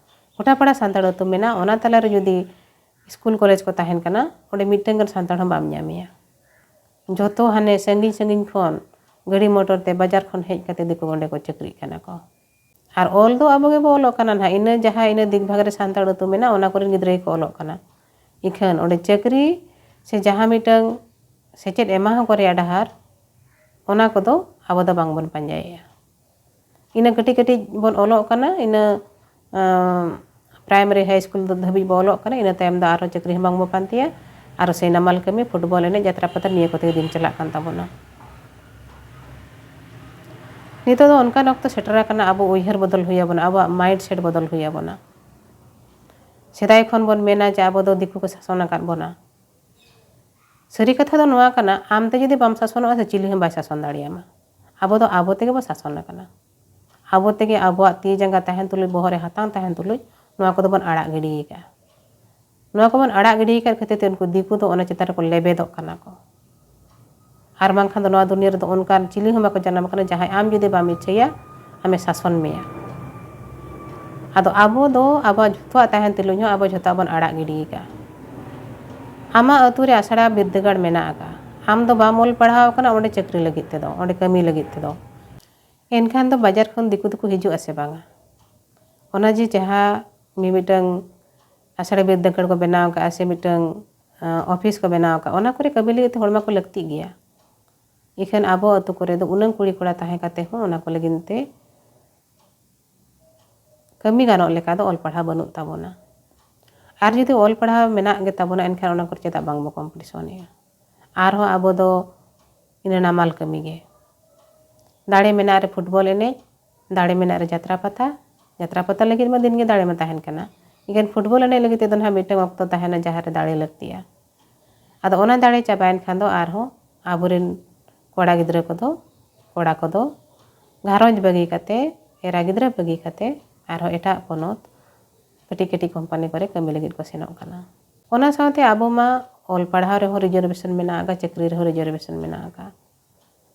ᱜᱚᱴᱟ ᱯᱟᱲᱟ ᱥᱟᱱᱛᱟᱲ ᱟᱹᱛᱩ ᱢᱮᱱᱟᱜᱼᱟ, ᱚᱱᱟ ᱛᱟᱞᱟᱨᱮ ᱡᱩᱫᱤ ᱥᱠᱩᱞ ᱠᱚᱞᱮᱡᱽ ᱠᱚ ᱛᱟᱦᱮᱱ ᱠᱟᱱᱟ, ᱚᱸᱰᱮ ᱢᱤᱫᱴᱟᱝ ᱜᱟᱱ ᱥᱟᱱᱛᱟᱲ ᱦᱚᱸ ᱵᱟᱢ ᱧᱟᱢᱮᱭᱟ᱾ ᱡᱚᱛᱚ ᱦᱟᱱᱮ ᱥᱟᱺᱜᱤᱧ ᱥᱟᱺᱜᱤᱧ ᱠᱷᱚᱱ ᱜᱟᱹᱰᱤ ᱢᱚᱴᱚᱨ ᱛᱮ ᱵᱟᱡᱟᱨ ᱠᱷᱚᱱ ᱦᱮᱡ ᱠᱟᱛᱮ ᱫᱤᱠᱩ ᱚᱸᱰᱮ ᱠᱚ ᱪᱟᱹᱠᱨᱤᱜ ᱠᱟᱱᱟ ᱠᱚ᱾ ᱟᱨ ᱚᱞ ᱫᱚ ᱟᱵᱚ ᱜᱮᱵᱚ ᱚᱞᱚᱜ ᱠᱟᱱᱟ ᱱᱟᱦᱟᱜ, ᱤᱱᱟᱹ ᱡᱟᱦᱟᱸ ᱤᱱᱟᱹ ᱫᱤᱜᱽ ᱵᱷᱟᱜᱽ ᱨᱮ ᱥᱟᱱᱛᱟᱲ ᱟᱹᱛᱩ ᱢᱮᱱᱟᱜᱼᱟ, ᱚᱱᱟ ᱠᱚᱨᱮᱱ ᱜᱤᱫᱽᱨᱟᱹ ᱜᱮᱠᱚ ᱚᱞᱚᱜ ᱠᱟᱱᱟ᱾ ᱤᱠᱷᱟᱹᱱ ᱚᱸᱰᱮ ᱪᱟᱹᱠᱨᱤ ᱥᱮ ᱡᱟᱦᱟᱸ ᱢᱤᱫᱴᱟᱝ ᱥᱮᱪᱮᱫ ᱮᱢᱟ ᱦᱚᱸᱠᱚ ᱨᱮᱭᱟᱜ ᱰᱟᱦᱟᱨ, ᱚᱱᱟ ᱠᱚᱫᱚ ᱟᱵᱚ ᱫᱚ ᱵᱟᱝᱵᱚᱱ ᱯᱟᱸᱡᱟᱭᱮᱫᱼᱟ᱾ ᱤᱱᱟᱹ ᱠᱟᱹᱴᱤᱡ ᱠᱟᱹᱴᱤᱡ ᱵᱚᱱ ᱚᱞᱚᱜ ᱠᱟᱱᱟ, ᱤᱱᱟᱹ, ᱟᱸ, ᱯᱨᱟᱭᱢᱟᱨᱤ, ᱦᱟᱭ ᱥᱠᱩᱞ ᱫᱷᱟᱹᱵᱤᱡ ᱵᱚ ᱚᱞᱚᱜ ᱠᱟᱱᱟ, ᱤᱱᱟᱹ ᱛᱟᱭᱚᱢ ᱫᱚ ᱟᱨᱦᱚᱸ ᱪᱟᱹᱠᱨᱤ ᱦᱚᱸ ᱵᱟᱝᱵᱚ ᱯᱟᱱᱛᱮᱭᱟ᱾ ᱟᱨ ᱥᱮ ᱱᱟᱢᱟᱞ ᱠᱟᱹᱢᱤ, ᱯᱷᱩᱴᱵᱚᱞ ᱮᱱᱮᱡ, ᱡᱟᱛᱨᱟ ᱯᱟᱛᱟ, ᱱᱤᱭᱟᱹ ᱠᱚᱛᱮ ᱜᱮ ᱫᱤᱱ ᱪᱟᱞᱟᱜ ᱠᱟᱱ ᱛᱟᱵᱚᱱᱟ᱾ ᱱᱤᱛᱚᱜ ᱫᱚ ᱚᱱᱠᱟᱱ ᱚᱠᱛᱚ ᱥᱮᱴᱮᱨ ᱟᱠᱟᱱᱟ, ᱟᱵᱚ ᱩᱭᱦᱟᱹᱨ ᱵᱚᱫᱚᱞ ᱦᱩᱭ ᱟᱵᱚᱱᱟ, ᱟᱵᱚᱣᱟᱜ mindset ᱵᱚᱫᱚᱞ ᱦᱩᱭ ᱟᱵᱚᱱᱟ᱾ ᱥᱮᱫᱟᱭ ᱠᱷᱚᱱ ᱵᱚᱱ ᱢᱮᱱᱟ ᱡᱮ ᱟᱵᱚ ᱫᱚ ᱫᱤᱠᱩ ᱠᱚ ᱥᱟᱥᱚᱱ ᱟᱠᱟᱫ ᱵᱚᱱᱟ᱾ ᱥᱟᱹᱨᱤ ᱠᱟᱛᱷᱟ ᱫᱚ ᱱᱚᱣᱟ ᱠᱟᱱᱟ, ᱟᱢ ᱛᱮ ᱡᱩᱫᱤ ᱵᱟᱢ ᱥᱟᱥᱚᱱᱚᱜᱼᱟ, ᱥᱮ ᱪᱤᱞᱤ ᱦᱚᱸ ᱵᱟᱭ ᱥᱟᱥᱚᱱ ᱫᱟᱲᱮᱭᱟᱢᱟ᱾ ᱟᱵᱚ ᱫᱚ ᱟᱵᱚ ᱛᱮᱜᱮ ᱵᱚ ᱥᱟᱥᱚᱱ ᱟᱠᱟᱱᱟ᱾ ᱟᱵᱚ ᱛᱮᱜᱮ ᱟᱵᱚᱣᱟᱜ ᱛᱤ ᱡᱟᱸᱜᱟ ᱛᱟᱦᱮᱱ ᱛᱩᱞᱩᱡ, ᱵᱚᱦᱚᱜ ᱨᱮ ᱦᱟᱛᱟᱝ ᱛᱟᱦᱮᱱ ᱛᱩᱞᱩᱡ, ᱱᱚᱣᱟ ᱠᱚᱫᱚ ᱵᱚᱱ ᱟᱲᱟᱜ ᱜᱤᱰᱤ ᱟᱠᱟᱫᱼᱟ᱾ ᱱᱚᱣᱟ ᱠᱚᱵᱚᱱ ᱟᱲᱟᱜ ᱜᱤᱰᱤ ᱟᱠᱟᱫ ᱠᱷᱟᱹᱛᱤᱨ ᱛᱮ ᱩᱱᱠᱩ ᱫᱤᱠᱩ ᱫᱚ ᱚᱱᱟ ᱪᱮᱛᱟᱱ ᱨᱮᱠᱚ ᱞᱮᱵᱮᱫᱚᱜ ᱠᱟᱱᱟ ᱠᱚ᱾ ᱟᱨ ᱵᱟᱝᱠᱷᱟᱱ ᱫᱚ ᱱᱚᱣᱟ ᱫᱩᱱᱤᱭᱟᱹ ᱨᱮᱫᱚ ᱚᱱᱠᱟᱱ ᱪᱤᱞᱤ ᱦᱚᱸ ᱵᱟᱠᱚ ᱡᱟᱱᱟᱢ ᱟᱠᱟᱱᱟ, ᱡᱟᱦᱟᱸᱭ ᱟᱢ ᱡᱩᱫᱤ ᱵᱟᱢ ᱤᱪᱪᱷᱟᱹᱭᱟ, ᱟᱢᱮ ᱥᱟᱥᱚᱱ ᱢᱮᱭᱟ᱾ ᱟᱫᱚ ᱟᱵᱚ ᱫᱚ ᱟᱵᱚᱣᱟᱜ ᱡᱷᱚᱛᱚᱣᱟᱜ ᱛᱟᱦᱮᱱ ᱛᱩᱞᱩᱡ ᱦᱚᱸ ᱟᱵᱚ ᱡᱷᱚᱛᱚᱣᱟᱜ ᱵᱚᱱ ᱟᱲᱟᱜ ᱜᱤᱰᱤ ᱟᱠᱟᱫᱼᱟ᱾ ᱟᱢᱟᱜ ᱟᱹᱛᱩ ᱨᱮ ᱟᱥᱲᱟ ᱵᱤᱨᱫᱟᱹᱜᱟᱲ ᱢᱮᱱᱟᱜ ᱟᱠᱟᱫᱼᱟ, ᱟᱢ ᱫᱚ ᱵᱟᱢ ᱚᱞ ᱯᱟᱲᱦᱟᱣ ᱟᱠᱟᱱᱟ ᱚᱸᱰᱮ ᱪᱟᱹᱠᱨᱤ ᱞᱟᱹᱜᱤᱫ ᱛᱮᱫᱚ, ᱚᱸᱰᱮ ᱠᱟᱹᱢᱤ ᱞᱟᱹᱜᱤᱫ ᱛᱮᱫᱚ, ᱮᱱᱠᱷᱟᱱ ᱫᱚ ᱵᱟᱡᱟᱨ ᱠᱷᱚᱱ ᱫᱤᱠᱩ ᱫᱚᱠᱚ ᱦᱤᱡᱩᱜ ᱟᱥᱮ ᱵᱟᱝᱟ? ᱚᱱᱟ ᱡᱮ ᱡᱟᱦᱟᱸ ᱢᱤᱢᱤᱫᱴᱟᱝ ᱟᱥᱲᱟ ᱵᱤᱨᱫᱟᱹᱜᱟᱲ ᱠᱚ ᱵᱮᱱᱟᱣ ᱠᱟᱜᱼᱟ ᱥᱮ ᱢᱤᱫᱴᱟᱝ ᱚᱯᱷᱤᱥ ᱠᱚ ᱵᱮᱱᱟᱣ ᱠᱟᱜᱼᱟ, ᱚᱱᱟ ᱠᱚᱨᱮ ᱠᱟᱹᱢᱤ ᱞᱟᱹᱜᱤᱫ ᱛᱮ ᱦᱚᱲ ᱢᱟᱠᱚ ᱞᱟᱹᱠᱛᱤᱜ ᱜᱮᱭᱟ᱾ ᱤᱠᱷᱟᱹᱱ ᱟᱵᱚ ᱟᱹᱛᱩ ᱠᱚᱨᱮ ᱫᱚ ᱩᱱᱟᱹᱝ ᱠᱩᱲᱤ ᱠᱚᱲᱟ ᱛᱟᱦᱮᱸ ᱠᱟᱛᱮ ᱦᱚᱸ ᱚᱱᱟ ᱠᱚ ᱞᱟᱹᱜᱤᱫ ᱛᱮ ᱠᱟᱹᱢᱤ ᱜᱟᱱᱚᱜ ᱞᱮᱠᱟ ᱫᱚ ᱚᱞ ᱯᱟᱲᱦᱟᱣ ᱵᱟᱹᱱᱩᱜ ᱛᱟᱵᱚᱱᱟ᱾ ᱟᱨ ᱡᱩᱫᱤ ᱚᱞ ᱯᱟᱲᱦᱟᱣ ᱢᱮᱱᱟᱜ ᱜᱮ ᱛᱟᱵᱚᱱᱟ, ᱮᱱᱠᱷᱟᱱ ᱚᱱᱟ ᱠᱚᱨᱮ ᱪᱮᱫᱟᱜ ᱵᱟᱝ ᱵᱚ ᱠᱚᱢᱯᱤᱴᱤᱥᱚᱱᱮᱜᱼᱟ? ᱟᱨᱦᱚᱸ ᱟᱵᱚ ᱫᱚ ᱤᱱᱟᱹ ᱱᱟᱢᱟᱞ ᱠᱟᱹᱢᱤ ᱜᱮ᱾ ᱫᱟᱲᱮ ᱢᱮᱱᱟᱜ ᱨᱮ ᱯᱷᱩᱴᱵᱚᱞ ᱮᱱᱮᱡ, ᱫᱟᱲᱮ ᱢᱮᱱᱟᱜ ᱨᱮ ᱡᱟᱛᱨᱟ ᱯᱟᱛᱟ᱾ ᱡᱟᱛᱨᱟ ᱯᱟᱛᱟ ᱞᱟᱹᱜᱤᱫ ᱢᱟ ᱫᱤᱱ ᱜᱮ ᱫᱟᱲᱮ ᱢᱟ ᱛᱟᱦᱮᱱ ᱠᱟᱱᱟ, ᱮᱱᱠᱷᱟᱱ ᱯᱷᱩᱴᱵᱚᱞ ᱮᱱᱮᱡ ᱞᱟᱹᱜᱤᱫ ᱛᱮᱫᱚ ᱱᱟᱦᱟᱜ ᱢᱤᱫᱴᱟᱝ ᱚᱠᱛᱚ ᱛᱟᱦᱮᱱᱟ ᱡᱟᱦᱟᱸ ᱨᱮ ᱫᱟᱲᱮ ᱞᱟᱹᱠᱛᱤᱜᱼᱟ᱾ ᱟᱫᱚ ᱚᱱᱟ ᱫᱟᱲᱮ ᱪᱟᱵᱟᱭᱮᱱ ᱠᱷᱟᱱ ᱫᱚ ᱟᱨᱦᱚᱸ ᱟᱵᱚᱨᱮᱱ ᱠᱚᱲᱟ ᱜᱤᱫᱽᱨᱟᱹ ᱠᱚᱫᱚ, ᱠᱚᱲᱟ ᱠᱚᱫᱚ ᱜᱷᱟᱨᱚᱸᱡᱽ ᱵᱟᱹᱜᱤ ᱠᱟᱛᱮ, ᱮᱨᱟ ᱜᱤᱫᱽᱨᱟᱹ ᱵᱟᱹᱜᱤ ᱠᱟᱛᱮ ᱟᱨᱦᱚᱸ ᱮᱴᱟᱜ ᱯᱚᱱᱚᱛ ᱠᱟᱹᱴᱤᱡ ᱠᱟᱹᱴᱤᱡ ᱠᱳᱢᱯᱟᱱᱤ ᱠᱚᱨᱮ ᱠᱟᱹᱢᱤ ᱞᱟᱹᱜᱤᱫ ᱠᱚ ᱥᱮᱱᱚᱜ ᱠᱟᱱᱟ᱾ ᱚᱱᱟ ᱥᱟᱶᱛᱮ ᱟᱵᱚ ᱢᱟ ᱚᱞ ᱯᱟᱲᱦᱟᱣ ᱨᱮᱦᱚᱸ ᱨᱤᱡᱟᱨᱵᱷᱮᱥᱚᱱ ᱢᱮᱱᱟᱜ ᱟᱠᱟᱫ, ᱪᱟᱹᱠᱨᱤ ᱨᱮᱦᱚᱸ ᱨᱤᱡᱟᱨᱵᱷᱮᱥᱚᱱ ᱢᱮᱱᱟᱜ ᱟᱠᱟᱫ᱾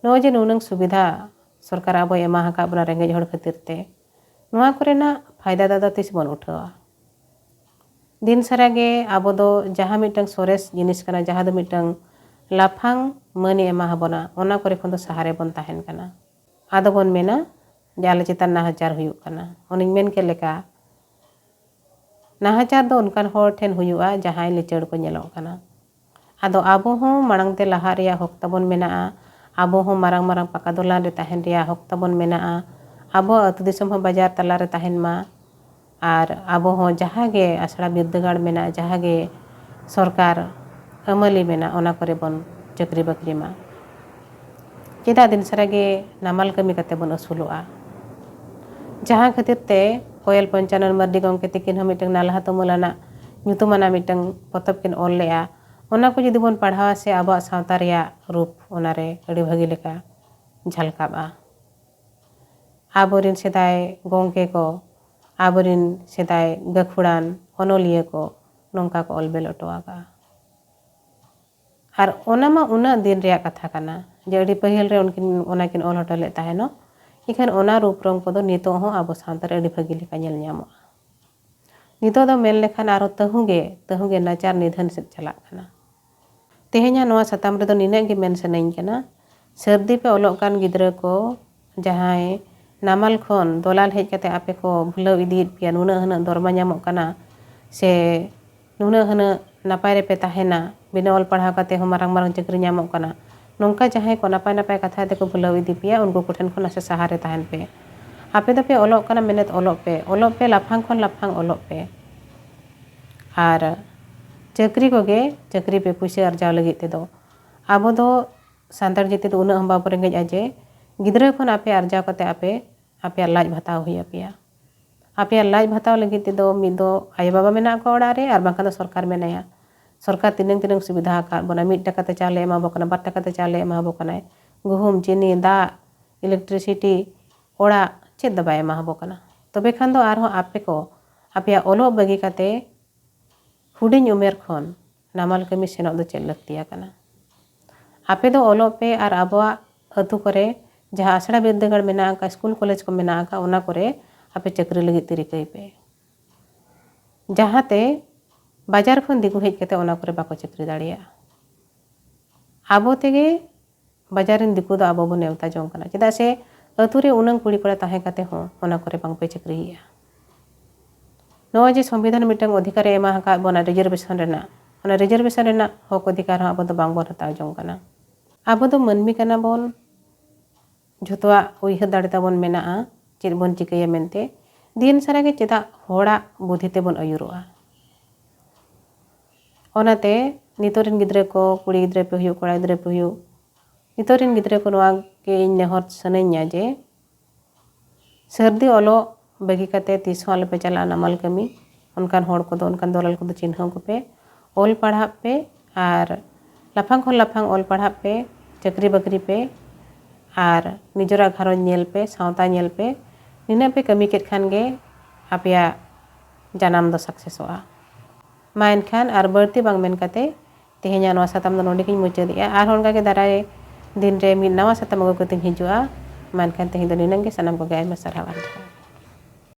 ᱱᱚᱜᱼᱚᱭ ᱡᱮ ᱱᱩᱱᱟᱹᱝ ᱥᱩᱵᱤᱫᱷᱟ ᱥᱚᱨᱠᱟᱨ ᱟᱵᱚᱭ ᱮᱢᱟ ᱟᱠᱟᱫ ᱵᱚᱱᱟ ᱨᱮᱸᱜᱮᱡ ᱦᱚᱲ ᱠᱷᱟᱹᱛᱤᱨ ᱛᱮ, ᱱᱚᱣᱟ ᱠᱚᱨᱮᱱᱟᱜ ᱯᱷᱟᱭᱫᱟ ᱫᱚ ᱟᱫᱚ ᱛᱤᱥ ᱵᱚᱱ ᱩᱴᱷᱟᱹᱣᱟ? ᱫᱤᱱ ᱥᱟᱨᱟ ᱜᱮ ᱟᱵᱚ ᱫᱚ ᱡᱟᱦᱟᱸ ᱢᱤᱫᱴᱟᱝ ᱥᱚᱨᱮᱥ ᱡᱤᱱᱤᱥ ᱠᱟᱱᱟ, ᱡᱟᱦᱟᱸ ᱫᱚ ᱢᱤᱫᱴᱟᱝ ᱞᱟᱯᱷᱟᱝ ᱢᱟᱹᱱᱮ ᱮᱢᱟ ᱟᱵᱚᱱᱟ, ᱚᱱᱟ ᱠᱚᱨᱮ ᱠᱷᱚᱱ ᱫᱚ ᱥᱟᱦᱟ ᱨᱮᱵᱚᱱ ᱛᱟᱦᱮᱱ ᱠᱟᱱᱟ᱾ ᱟᱫᱚ ᱵᱚᱱ ᱢᱮᱱᱟ ᱡᱮ ᱟᱞᱮ ᱪᱮᱛᱟᱱ ᱱᱟᱦᱟᱪᱟᱨ ᱦᱩᱭᱩᱜ ᱠᱟᱱᱟ᱾ ᱚᱱᱮᱧ ᱢᱮᱱ ᱠᱮᱫ ᱞᱮᱠᱟ, ᱱᱟᱦᱟᱪᱟᱨ ᱫᱚ ᱚᱱᱠᱟᱱ ᱦᱚᱲ ᱴᱷᱮᱱ ᱦᱩᱭᱩᱜᱼᱟ ᱡᱟᱦᱟᱸᱭ ᱞᱤᱪᱟᱹᱲ ᱠᱚ ᱧᱮᱞᱚᱜ ᱠᱟᱱᱟ᱾ ᱟᱫᱚ ᱟᱵᱚ ᱦᱚᱸ ᱢᱟᱲᱟᱝ ᱛᱮ ᱞᱟᱦᱟᱜ ᱨᱮᱭᱟᱜ ᱦᱚᱠ ᱛᱟᱵᱚᱱ ᱢᱮᱱᱟᱜᱼᱟ᱾ ᱟᱵᱚ ᱦᱚᱸ ᱢᱟᱨᱟᱝ ᱢᱟᱨᱟᱝ ᱯᱟᱠᱟ ᱫᱚᱞᱟᱱ ᱨᱮ ᱛᱟᱦᱮᱱ ᱨᱮᱭᱟᱜ ᱦᱚᱠ ᱛᱟᱵᱚᱱ ᱢᱮᱱᱟᱜᱼᱟ᱾ ᱟᱵᱚ ᱟᱹᱛᱩ ᱫᱤᱥᱚᱢ ᱦᱚᱸ ᱵᱟᱡᱟᱨ ᱛᱟᱞᱟ ᱨᱮ ᱛᱟᱦᱮᱱ ᱢᱟ᱾ ᱟᱨ ᱟᱵᱚ ᱦᱚᱸ ᱡᱟᱦᱟᱸ ᱜᱮ ᱟᱥᱲᱟ ᱵᱤᱨᱫᱟᱹᱜᱟᱲ ᱢᱮᱱᱟᱜᱼᱟ, ᱡᱟᱦᱟᱸ ᱜᱮ ᱥᱚᱨᱠᱟᱨ ᱟᱹᱢᱟᱹᱞᱤ ᱢᱮᱱᱟᱜᱼᱟ, ᱚᱱᱟ ᱠᱚᱨᱮ ᱵᱚᱱ ᱪᱟᱹᱠᱨᱤ ᱵᱟᱹᱠᱨᱤ ᱢᱟ᱾ ᱪᱮᱫᱟᱜ ᱫᱤᱱ ᱥᱟᱨᱟ ᱜᱮ ᱱᱟᱢᱟᱞ ᱠᱟᱹᱢᱤ ᱠᱟᱛᱮ ᱵᱚᱱ ᱟᱹᱥᱩᱞᱚᱜᱼᱟ? ᱡᱟᱦᱟᱸ ᱠᱷᱟᱹᱛᱤᱨ ᱛᱮ ᱠᱚᱭᱮᱞ ᱯᱚᱧᱪᱟᱱᱚᱱ ᱢᱟᱨᱰᱤ ᱜᱚᱢᱠᱮ ᱛᱤᱠᱤᱱ ᱦᱚᱸ ᱢᱤᱫᱴᱟᱝ ᱱᱟᱞᱦᱟ ᱛᱩᱢᱟᱹᱞ ᱟᱱᱟᱜ ᱧᱩᱛᱩᱢ ᱟᱱᱟᱜ ᱢᱤᱫᱴᱟᱝ ᱯᱚᱛᱚᱵ ᱠᱤᱱ ᱚᱞ ᱞᱮᱜᱼᱟ᱾ ᱚᱱᱟ ᱠᱚ ᱡᱩᱫᱤ ᱵᱚᱱ ᱯᱟᱲᱦᱟᱣᱟ ᱥᱮ, ᱟᱵᱚᱣᱟᱜ ᱥᱟᱶᱛᱟ ᱨᱮᱭᱟᱜ ᱨᱩᱯ ᱚᱱᱟᱨᱮ ᱟᱹᱰᱤ ᱵᱷᱟᱹᱜᱤ ᱞᱮᱠᱟ ᱡᱷᱟᱞᱠᱟᱜᱼᱟ᱾ ᱟᱵᱚᱨᱮᱱ ᱥᱮᱫᱟᱭ ᱜᱚᱢᱠᱮ ᱠᱚ, ᱟᱵᱚᱨᱮᱱ ᱥᱮᱫᱟᱭ ᱜᱟᱹᱠᱷᱩᱲᱟᱱ ᱚᱱᱚᱞᱤᱭᱟᱹ ᱠᱚ ᱱᱚᱝᱠᱟ ᱠᱚ ᱚᱞ ᱵᱮᱞ ᱦᱚᱴᱚ ᱟᱠᱟᱫᱼᱟ᱾ ᱟᱨ ᱚᱱᱟ ᱢᱟ ᱩᱱᱟᱹᱜ ᱫᱤᱱ ᱨᱮᱭᱟᱜ ᱠᱟᱛᱷᱟ ᱠᱟᱱᱟ ᱡᱮ ᱟᱹᱰᱤ ᱯᱟᱹᱦᱤᱞ ᱨᱮ ᱩᱱᱠᱤᱱ ᱚᱱᱟ ᱠᱤᱱ ᱚᱞ ᱦᱚᱴᱚ ᱞᱮᱫ ᱛᱟᱦᱮᱱᱚᱜ᱾ ᱤᱠᱷᱟᱹᱱ ᱚᱱᱟ ᱨᱩᱯ ᱨᱚᱝ ᱠᱚᱫᱚ ᱱᱤᱛᱚᱜ ᱦᱚᱸ ᱟᱵᱚ ᱥᱟᱶᱛᱟ ᱨᱮ ᱟᱹᱰᱤ ᱵᱷᱟᱹᱜᱤ ᱞᱮᱠᱟ ᱧᱮᱞ ᱧᱟᱢᱚᱜᱼᱟ᱾ ᱱᱤᱛᱚᱜ ᱫᱚ ᱢᱮᱱ ᱞᱮᱠᱷᱟᱱ ᱟᱨᱦᱚᱸ ᱛᱟᱹᱦᱩ ᱜᱮ, ᱛᱟᱹᱦᱩ ᱜᱮ ᱱᱟᱪᱟᱨ ᱱᱤᱫᱷᱟᱹᱱ ᱥᱮᱫ ᱪᱟᱞᱟᱜ ᱠᱟᱱᱟ᱾ ᱛᱮᱦᱮᱧᱟᱜ ᱱᱚᱣᱟ ᱥᱟᱛᱟᱢ ᱨᱮᱫᱚ ᱱᱤᱱᱟᱹᱜ ᱜᱮ ᱢᱮᱱ ᱥᱟᱱᱟᱧ ᱠᱟᱱᱟ᱾ ᱥᱟᱹᱨᱫᱤ ᱯᱮ ᱚᱞᱚᱜ ᱠᱟᱱ ᱜᱤᱫᱽᱨᱟᱹ ᱠᱚ, ᱡᱟᱦᱟᱸᱭ ᱱᱟᱢᱟᱞ ᱠᱷᱚᱱ ᱫᱚᱞᱟᱞ ᱦᱮᱡ ᱠᱟᱛᱮ ᱟᱯᱮ ᱠᱚ ᱵᱷᱩᱞᱟᱹᱣ ᱤᱫᱤᱭᱮᱫ ᱯᱮᱭᱟ, ᱱᱩᱱᱟᱹᱜ ᱦᱩᱱᱟᱹᱜ ᱫᱚᱨᱢᱟ ᱧᱟᱢᱚᱜ ᱠᱟᱱᱟ, ᱥᱮ ᱱᱩᱱᱟᱹᱜ ᱦᱩᱱᱟᱹᱜ ᱱᱟᱯᱟᱭ ᱨᱮᱯᱮ ᱛᱟᱦᱮᱱᱟ, ᱵᱤᱱᱟᱹ ᱚᱞ ᱯᱟᱲᱦᱟᱣ ᱠᱟᱛᱮ ᱦᱚᱸ ᱢᱟᱨᱟᱝ ᱢᱟᱨᱟᱝ ᱪᱟᱹᱠᱨᱤ ᱧᱟᱢᱚᱜ ᱠᱟᱱᱟ, ᱱᱚᱝᱠᱟ ᱡᱟᱦᱟᱸᱭ ᱠᱚ ᱱᱟᱯᱟᱭ ᱱᱟᱯᱟᱭ ᱠᱟᱛᱷᱟ ᱛᱮᱠᱚ ᱵᱷᱩᱞᱟᱹᱣ ᱤᱫᱤ ᱯᱮᱭᱟ, ᱩᱱᱠᱩ ᱠᱚᱴᱷᱮᱱ ᱠᱷᱚᱱ ᱱᱟᱥᱮ ᱥᱟᱦᱟ ᱨᱮ ᱛᱟᱦᱮᱱ ᱯᱮ᱾ ᱟᱯᱮ ᱫᱚᱯᱮ ᱚᱞᱚᱜ ᱠᱟᱱᱟ, ᱢᱮᱱᱮᱫ ᱚᱞᱚᱜ ᱯᱮ, ᱚᱞᱚᱜ ᱯᱮ, ᱞᱟᱯᱷᱟᱝ ᱠᱷᱚᱱ ᱞᱟᱯᱷᱟᱝ ᱚᱞᱚᱜ ᱯᱮ᱾ ᱟᱨ ᱪᱟᱹᱠᱨᱤ ᱠᱚᱜᱮ, ᱪᱟᱹᱠᱨᱤ ᱯᱮ ᱯᱩᱭᱥᱟᱹ ᱟᱨᱡᱟᱣ ᱞᱟᱹᱜᱤᱫ ᱛᱮᱫᱚ᱾ ᱟᱵᱚ ᱫᱚ ᱥᱟᱱᱛᱟᱲ ᱡᱟᱹᱛᱤ ᱫᱚ ᱩᱱᱟᱹᱜ ᱦᱚᱸ ᱵᱟᱵᱚ ᱨᱮᱸᱜᱮᱡᱼᱟ ᱡᱮ ᱜᱤᱫᱽᱨᱟᱹ ᱠᱷᱚᱱ ᱟᱯᱮ ᱟᱨᱡᱟᱣ ᱠᱟᱛᱮ ᱟᱯᱮ, ᱟᱯᱮᱭᱟᱜ ᱞᱟᱡ ᱵᱷᱟᱛᱟᱣ ᱦᱩᱭ ᱟᱯᱮᱭᱟ᱾ ᱟᱯᱮᱭᱟᱜ ᱞᱟᱡ ᱵᱷᱟᱛᱟᱣ ᱞᱟᱹᱜᱤᱫ ᱛᱮᱫᱚ ᱢᱤᱫ ᱫᱚ ᱟᱭᱳᱼᱵᱟᱵᱟ ᱢᱮᱱᱟᱜ ᱠᱚᱣᱟ ᱚᱲᱟᱜ ᱨᱮ, ᱟᱨ ᱵᱟᱝᱠᱷᱟᱱ ᱫᱚ ᱥᱚᱨᱠᱟᱨ ᱢᱮᱱᱟᱭᱟ᱾ ᱥᱚᱨᱠᱟᱨ ᱛᱤᱱᱟᱹᱝ ᱛᱤᱱᱟᱹᱝ ᱥᱩᱵᱤᱫᱷᱟ ᱟᱠᱟᱫ ᱵᱚᱱᱟ, ᱢᱤᱫ ᱴᱟᱠᱟ ᱛᱮ ᱪᱟᱣᱞᱮ ᱮᱢᱟ ᱵᱚ ᱠᱟᱱᱟ, ᱵᱟᱨ ᱴᱟᱠᱟ ᱛᱮ ᱪᱟᱣᱞᱮ ᱮᱢᱟ ᱵᱚ ᱠᱟᱱᱟᱭ, ᱜᱩᱦᱩᱢ, ᱪᱤᱱᱤ, ᱫᱟᱜ, electricity, ᱚᱲᱟᱜ, ᱪᱮᱫ ᱫᱚ ᱵᱟᱭ ᱮᱢᱟ ᱵᱚ ᱠᱟᱱᱟ᱾ ᱛᱚᱵᱮ ᱠᱷᱟᱱ ᱫᱚ ᱟᱨᱦᱚᱸ ᱟᱯᱮ ᱠᱚ ᱟᱯᱮᱭᱟᱜ ᱚᱞᱚᱜ ᱵᱟᱹᱜᱤ ᱠᱟᱛᱮ ᱦᱩᱰᱤᱧ ᱩᱢᱮᱨ ᱠᱷᱚᱱ ᱱᱟᱢᱟᱞ ᱠᱟᱹᱢᱤ ᱥᱮᱱᱚᱜ ᱫᱚ ᱪᱮᱫ ᱞᱟᱹᱠᱛᱤ ᱟᱠᱟᱱᱟ? ᱟᱯᱮ ᱫᱚ ᱚᱞᱚᱜ ᱯᱮ ᱟᱨ ᱟᱵᱚᱣᱟᱜ ᱟᱹᱛᱩ ᱠᱚᱨᱮ ᱡᱟᱦᱟᱸ ᱟᱥᱲᱟ ᱵᱤᱨᱫᱟᱹᱜᱟᱲ ᱢᱮᱱᱟᱜ ᱟᱠᱟᱫ, ᱥᱠᱩᱞ ᱠᱚᱞᱮᱡᱽ ᱠᱚ ᱢᱮᱱᱟᱜ ᱟᱠᱟᱫ, ᱚᱱᱟ ᱠᱚᱨᱮ ᱟᱯᱮ ᱪᱟᱹᱠᱨᱤ ᱞᱟᱹᱜᱤᱫ ᱛᱮ ᱨᱤᱠᱟᱹᱭ ᱯᱮ, ᱡᱟᱦᱟᱸᱛᱮ ᱵᱟᱡᱟᱨ ᱠᱷᱚᱱ ᱫᱤᱠᱩ ᱦᱮᱡ ᱠᱟᱛᱮ ᱚᱱᱟ ᱠᱚᱨᱮ ᱵᱟᱠᱚ ᱪᱟᱹᱠᱨᱤ ᱫᱟᱲᱮᱭᱟᱜᱼᱟ᱾ ᱟᱵᱚ ᱛᱮᱜᱮ ᱵᱟᱡᱟᱨ ᱨᱮᱱ ᱫᱤᱠᱩ ᱫᱚ ᱟᱵᱚ ᱵᱚᱱ ᱱᱮᱣᱛᱟ ᱡᱚᱝ ᱠᱟᱱᱟ᱾ ᱪᱮᱫᱟᱜ ᱥᱮ ᱟᱹᱛᱩ ᱨᱮ ᱩᱱᱟᱹᱝ ᱠᱩᱲᱤ ᱠᱚᱲᱟ ᱛᱟᱦᱮᱸ ᱠᱟᱛᱮ ᱦᱚᱸ ᱚᱱᱟ ᱠᱚᱨᱮ ᱵᱟᱝᱯᱮ ᱪᱟᱹᱠᱨᱤᱭᱮᱫᱼᱟ᱾ ᱱᱚᱜᱼᱚᱭ ᱡᱮ ᱥᱚᱝᱵᱤᱫᱷᱟᱱ ᱢᱤᱫᱴᱟᱝ ᱚᱫᱷᱤᱠᱟᱨᱮ ᱮᱢᱟ ᱟᱠᱟᱫ ᱵᱚᱱᱟ reservation ᱨᱮᱱᱟᱜ, ᱚᱱᱟ reservation ᱨᱮᱱᱟᱜ ᱦᱚᱠ ᱚᱫᱷᱤᱠᱟᱨ ᱦᱚᱸ ᱟᱵᱚ ᱫᱚ ᱵᱟᱝᱵᱚᱱ ᱦᱟᱛᱟᱣ ᱡᱚᱝ ᱠᱟᱱᱟ᱾ ᱟᱵᱚ ᱫᱚ ᱢᱟᱹᱱᱢᱤ ᱠᱟᱱᱟ ᱵᱚᱱ, ᱡᱷᱚᱛᱚᱣᱟᱜ ᱩᱭᱦᱟᱹᱨ ᱫᱟᱲᱮ ᱛᱟᱵᱚᱱ ᱢᱮᱱᱟᱜᱼᱟ, ᱪᱮᱫ ᱵᱚᱱ ᱪᱤᱠᱟᱹᱭᱟ ᱢᱮᱱᱛᱮ᱾ ᱫᱤᱱ ᱥᱟᱨᱟ ᱜᱮ ᱪᱮᱫᱟᱜ ᱦᱚᱲᱟᱜ ᱵᱩᱫᱷᱤ ᱛᱮᱵᱚᱱ ᱟᱹᱭᱩᱨᱚᱜᱼᱟ? ᱚᱱᱟᱛᱮ ᱱᱤᱛᱚᱜ ᱨᱮᱱ ᱜᱤᱫᱽᱨᱟᱹ ᱠᱚ, ᱠᱩᱲᱤ ᱜᱤᱫᱽᱨᱟᱹ ᱯᱮ ᱦᱩᱭᱩᱜ, ᱠᱚᱲᱟ ᱜᱤᱫᱽᱨᱟᱹ ᱯᱮ ᱦᱩᱭᱩᱜ, ᱱᱤᱛᱚᱜ ᱨᱮᱱ ᱜᱤᱫᱽᱨᱟᱹ ᱠᱚ ᱱᱚᱣᱟ ᱜᱮ ᱤᱧ ᱱᱮᱦᱚᱨ ᱥᱟᱱᱟᱧᱟ ᱡᱮ ᱥᱟᱹᱨᱫᱤ ᱚᱞᱚᱜ ᱵᱟᱹᱜᱤ ᱠᱟᱛᱮ ᱛᱤᱥ ᱦᱚᱸ ᱟᱞᱚᱯᱮ ᱪᱟᱞᱟᱜᱼᱟ ᱱᱟᱢᱟᱞ ᱠᱟᱹᱢᱤ᱾ ᱚᱱᱠᱟᱱ ᱦᱚᱲ ᱠᱚᱫᱚ, ᱚᱱᱠᱟᱱ ᱫᱚᱞᱟᱞ ᱠᱚᱫᱚ ᱪᱤᱱᱦᱟᱹᱣ ᱠᱚᱯᱮ, ᱚᱞ ᱯᱟᱲᱦᱟᱜ ᱯᱮ ᱟᱨ ᱞᱟᱯᱷᱟᱝ ᱠᱷᱚᱱ ᱞᱟᱯᱷᱟᱝ ᱚᱞ ᱯᱟᱲᱦᱟᱜ ᱯᱮ, ᱪᱟᱹᱠᱨᱤ ᱵᱟᱹᱠᱨᱤ ᱯᱮ ᱟᱨ ᱱᱤᱡᱮᱨᱟᱜ ᱜᱷᱟᱨᱚᱸᱡᱽ ᱧᱮᱞ ᱯᱮ, ᱥᱟᱶᱛᱟ ᱧᱮᱞ ᱯᱮ᱾ ᱱᱤᱱᱟᱹᱜ ᱯᱮ ᱠᱟᱹᱢᱤ ᱠᱮᱫ ᱠᱷᱟᱱ ᱜᱮ ᱟᱯᱮᱭᱟᱜ ᱡᱟᱱᱟᱢ ᱫᱚ ᱥᱟᱠᱥᱮᱥᱚᱜᱼᱟ᱾ ᱢᱟ ᱮᱱᱠᱷᱟᱱ ᱟᱨ ᱵᱟᱹᱲᱛᱤ ᱵᱟᱝ ᱢᱮᱱ ᱠᱟᱛᱮ ᱛᱮᱦᱮᱧᱟᱜ ᱱᱚᱣᱟ ᱥᱟᱛᱟᱢ ᱫᱚ ᱱᱚᱰᱮ ᱜᱤᱧ ᱢᱩᱪᱟᱹᱫᱮᱜᱼᱟ᱾ ᱟᱨᱦᱚᱸ ᱚᱱᱠᱟᱜᱮ ᱫᱟᱨᱟᱭ ᱫᱤᱱ ᱨᱮ ᱢᱤᱫ ᱱᱟᱣᱟ ᱥᱟᱛᱟᱢ ᱟᱹᱜᱩ ᱠᱟᱛᱮᱧ ᱦᱤᱡᱩᱜᱼᱟ᱾ ᱢᱟ ᱮᱱᱠᱷᱟᱱ ᱛᱮᱦᱮᱧ ᱫᱚ ᱱᱤᱱᱟᱹᱝ ᱜᱮ᱾ ᱥᱟᱱᱟᱢ ᱠᱚᱜᱮ ᱟᱭᱢᱟ ᱥᱟᱨᱦᱟᱣ ᱟᱨ ᱡᱚᱦᱟᱨ᱾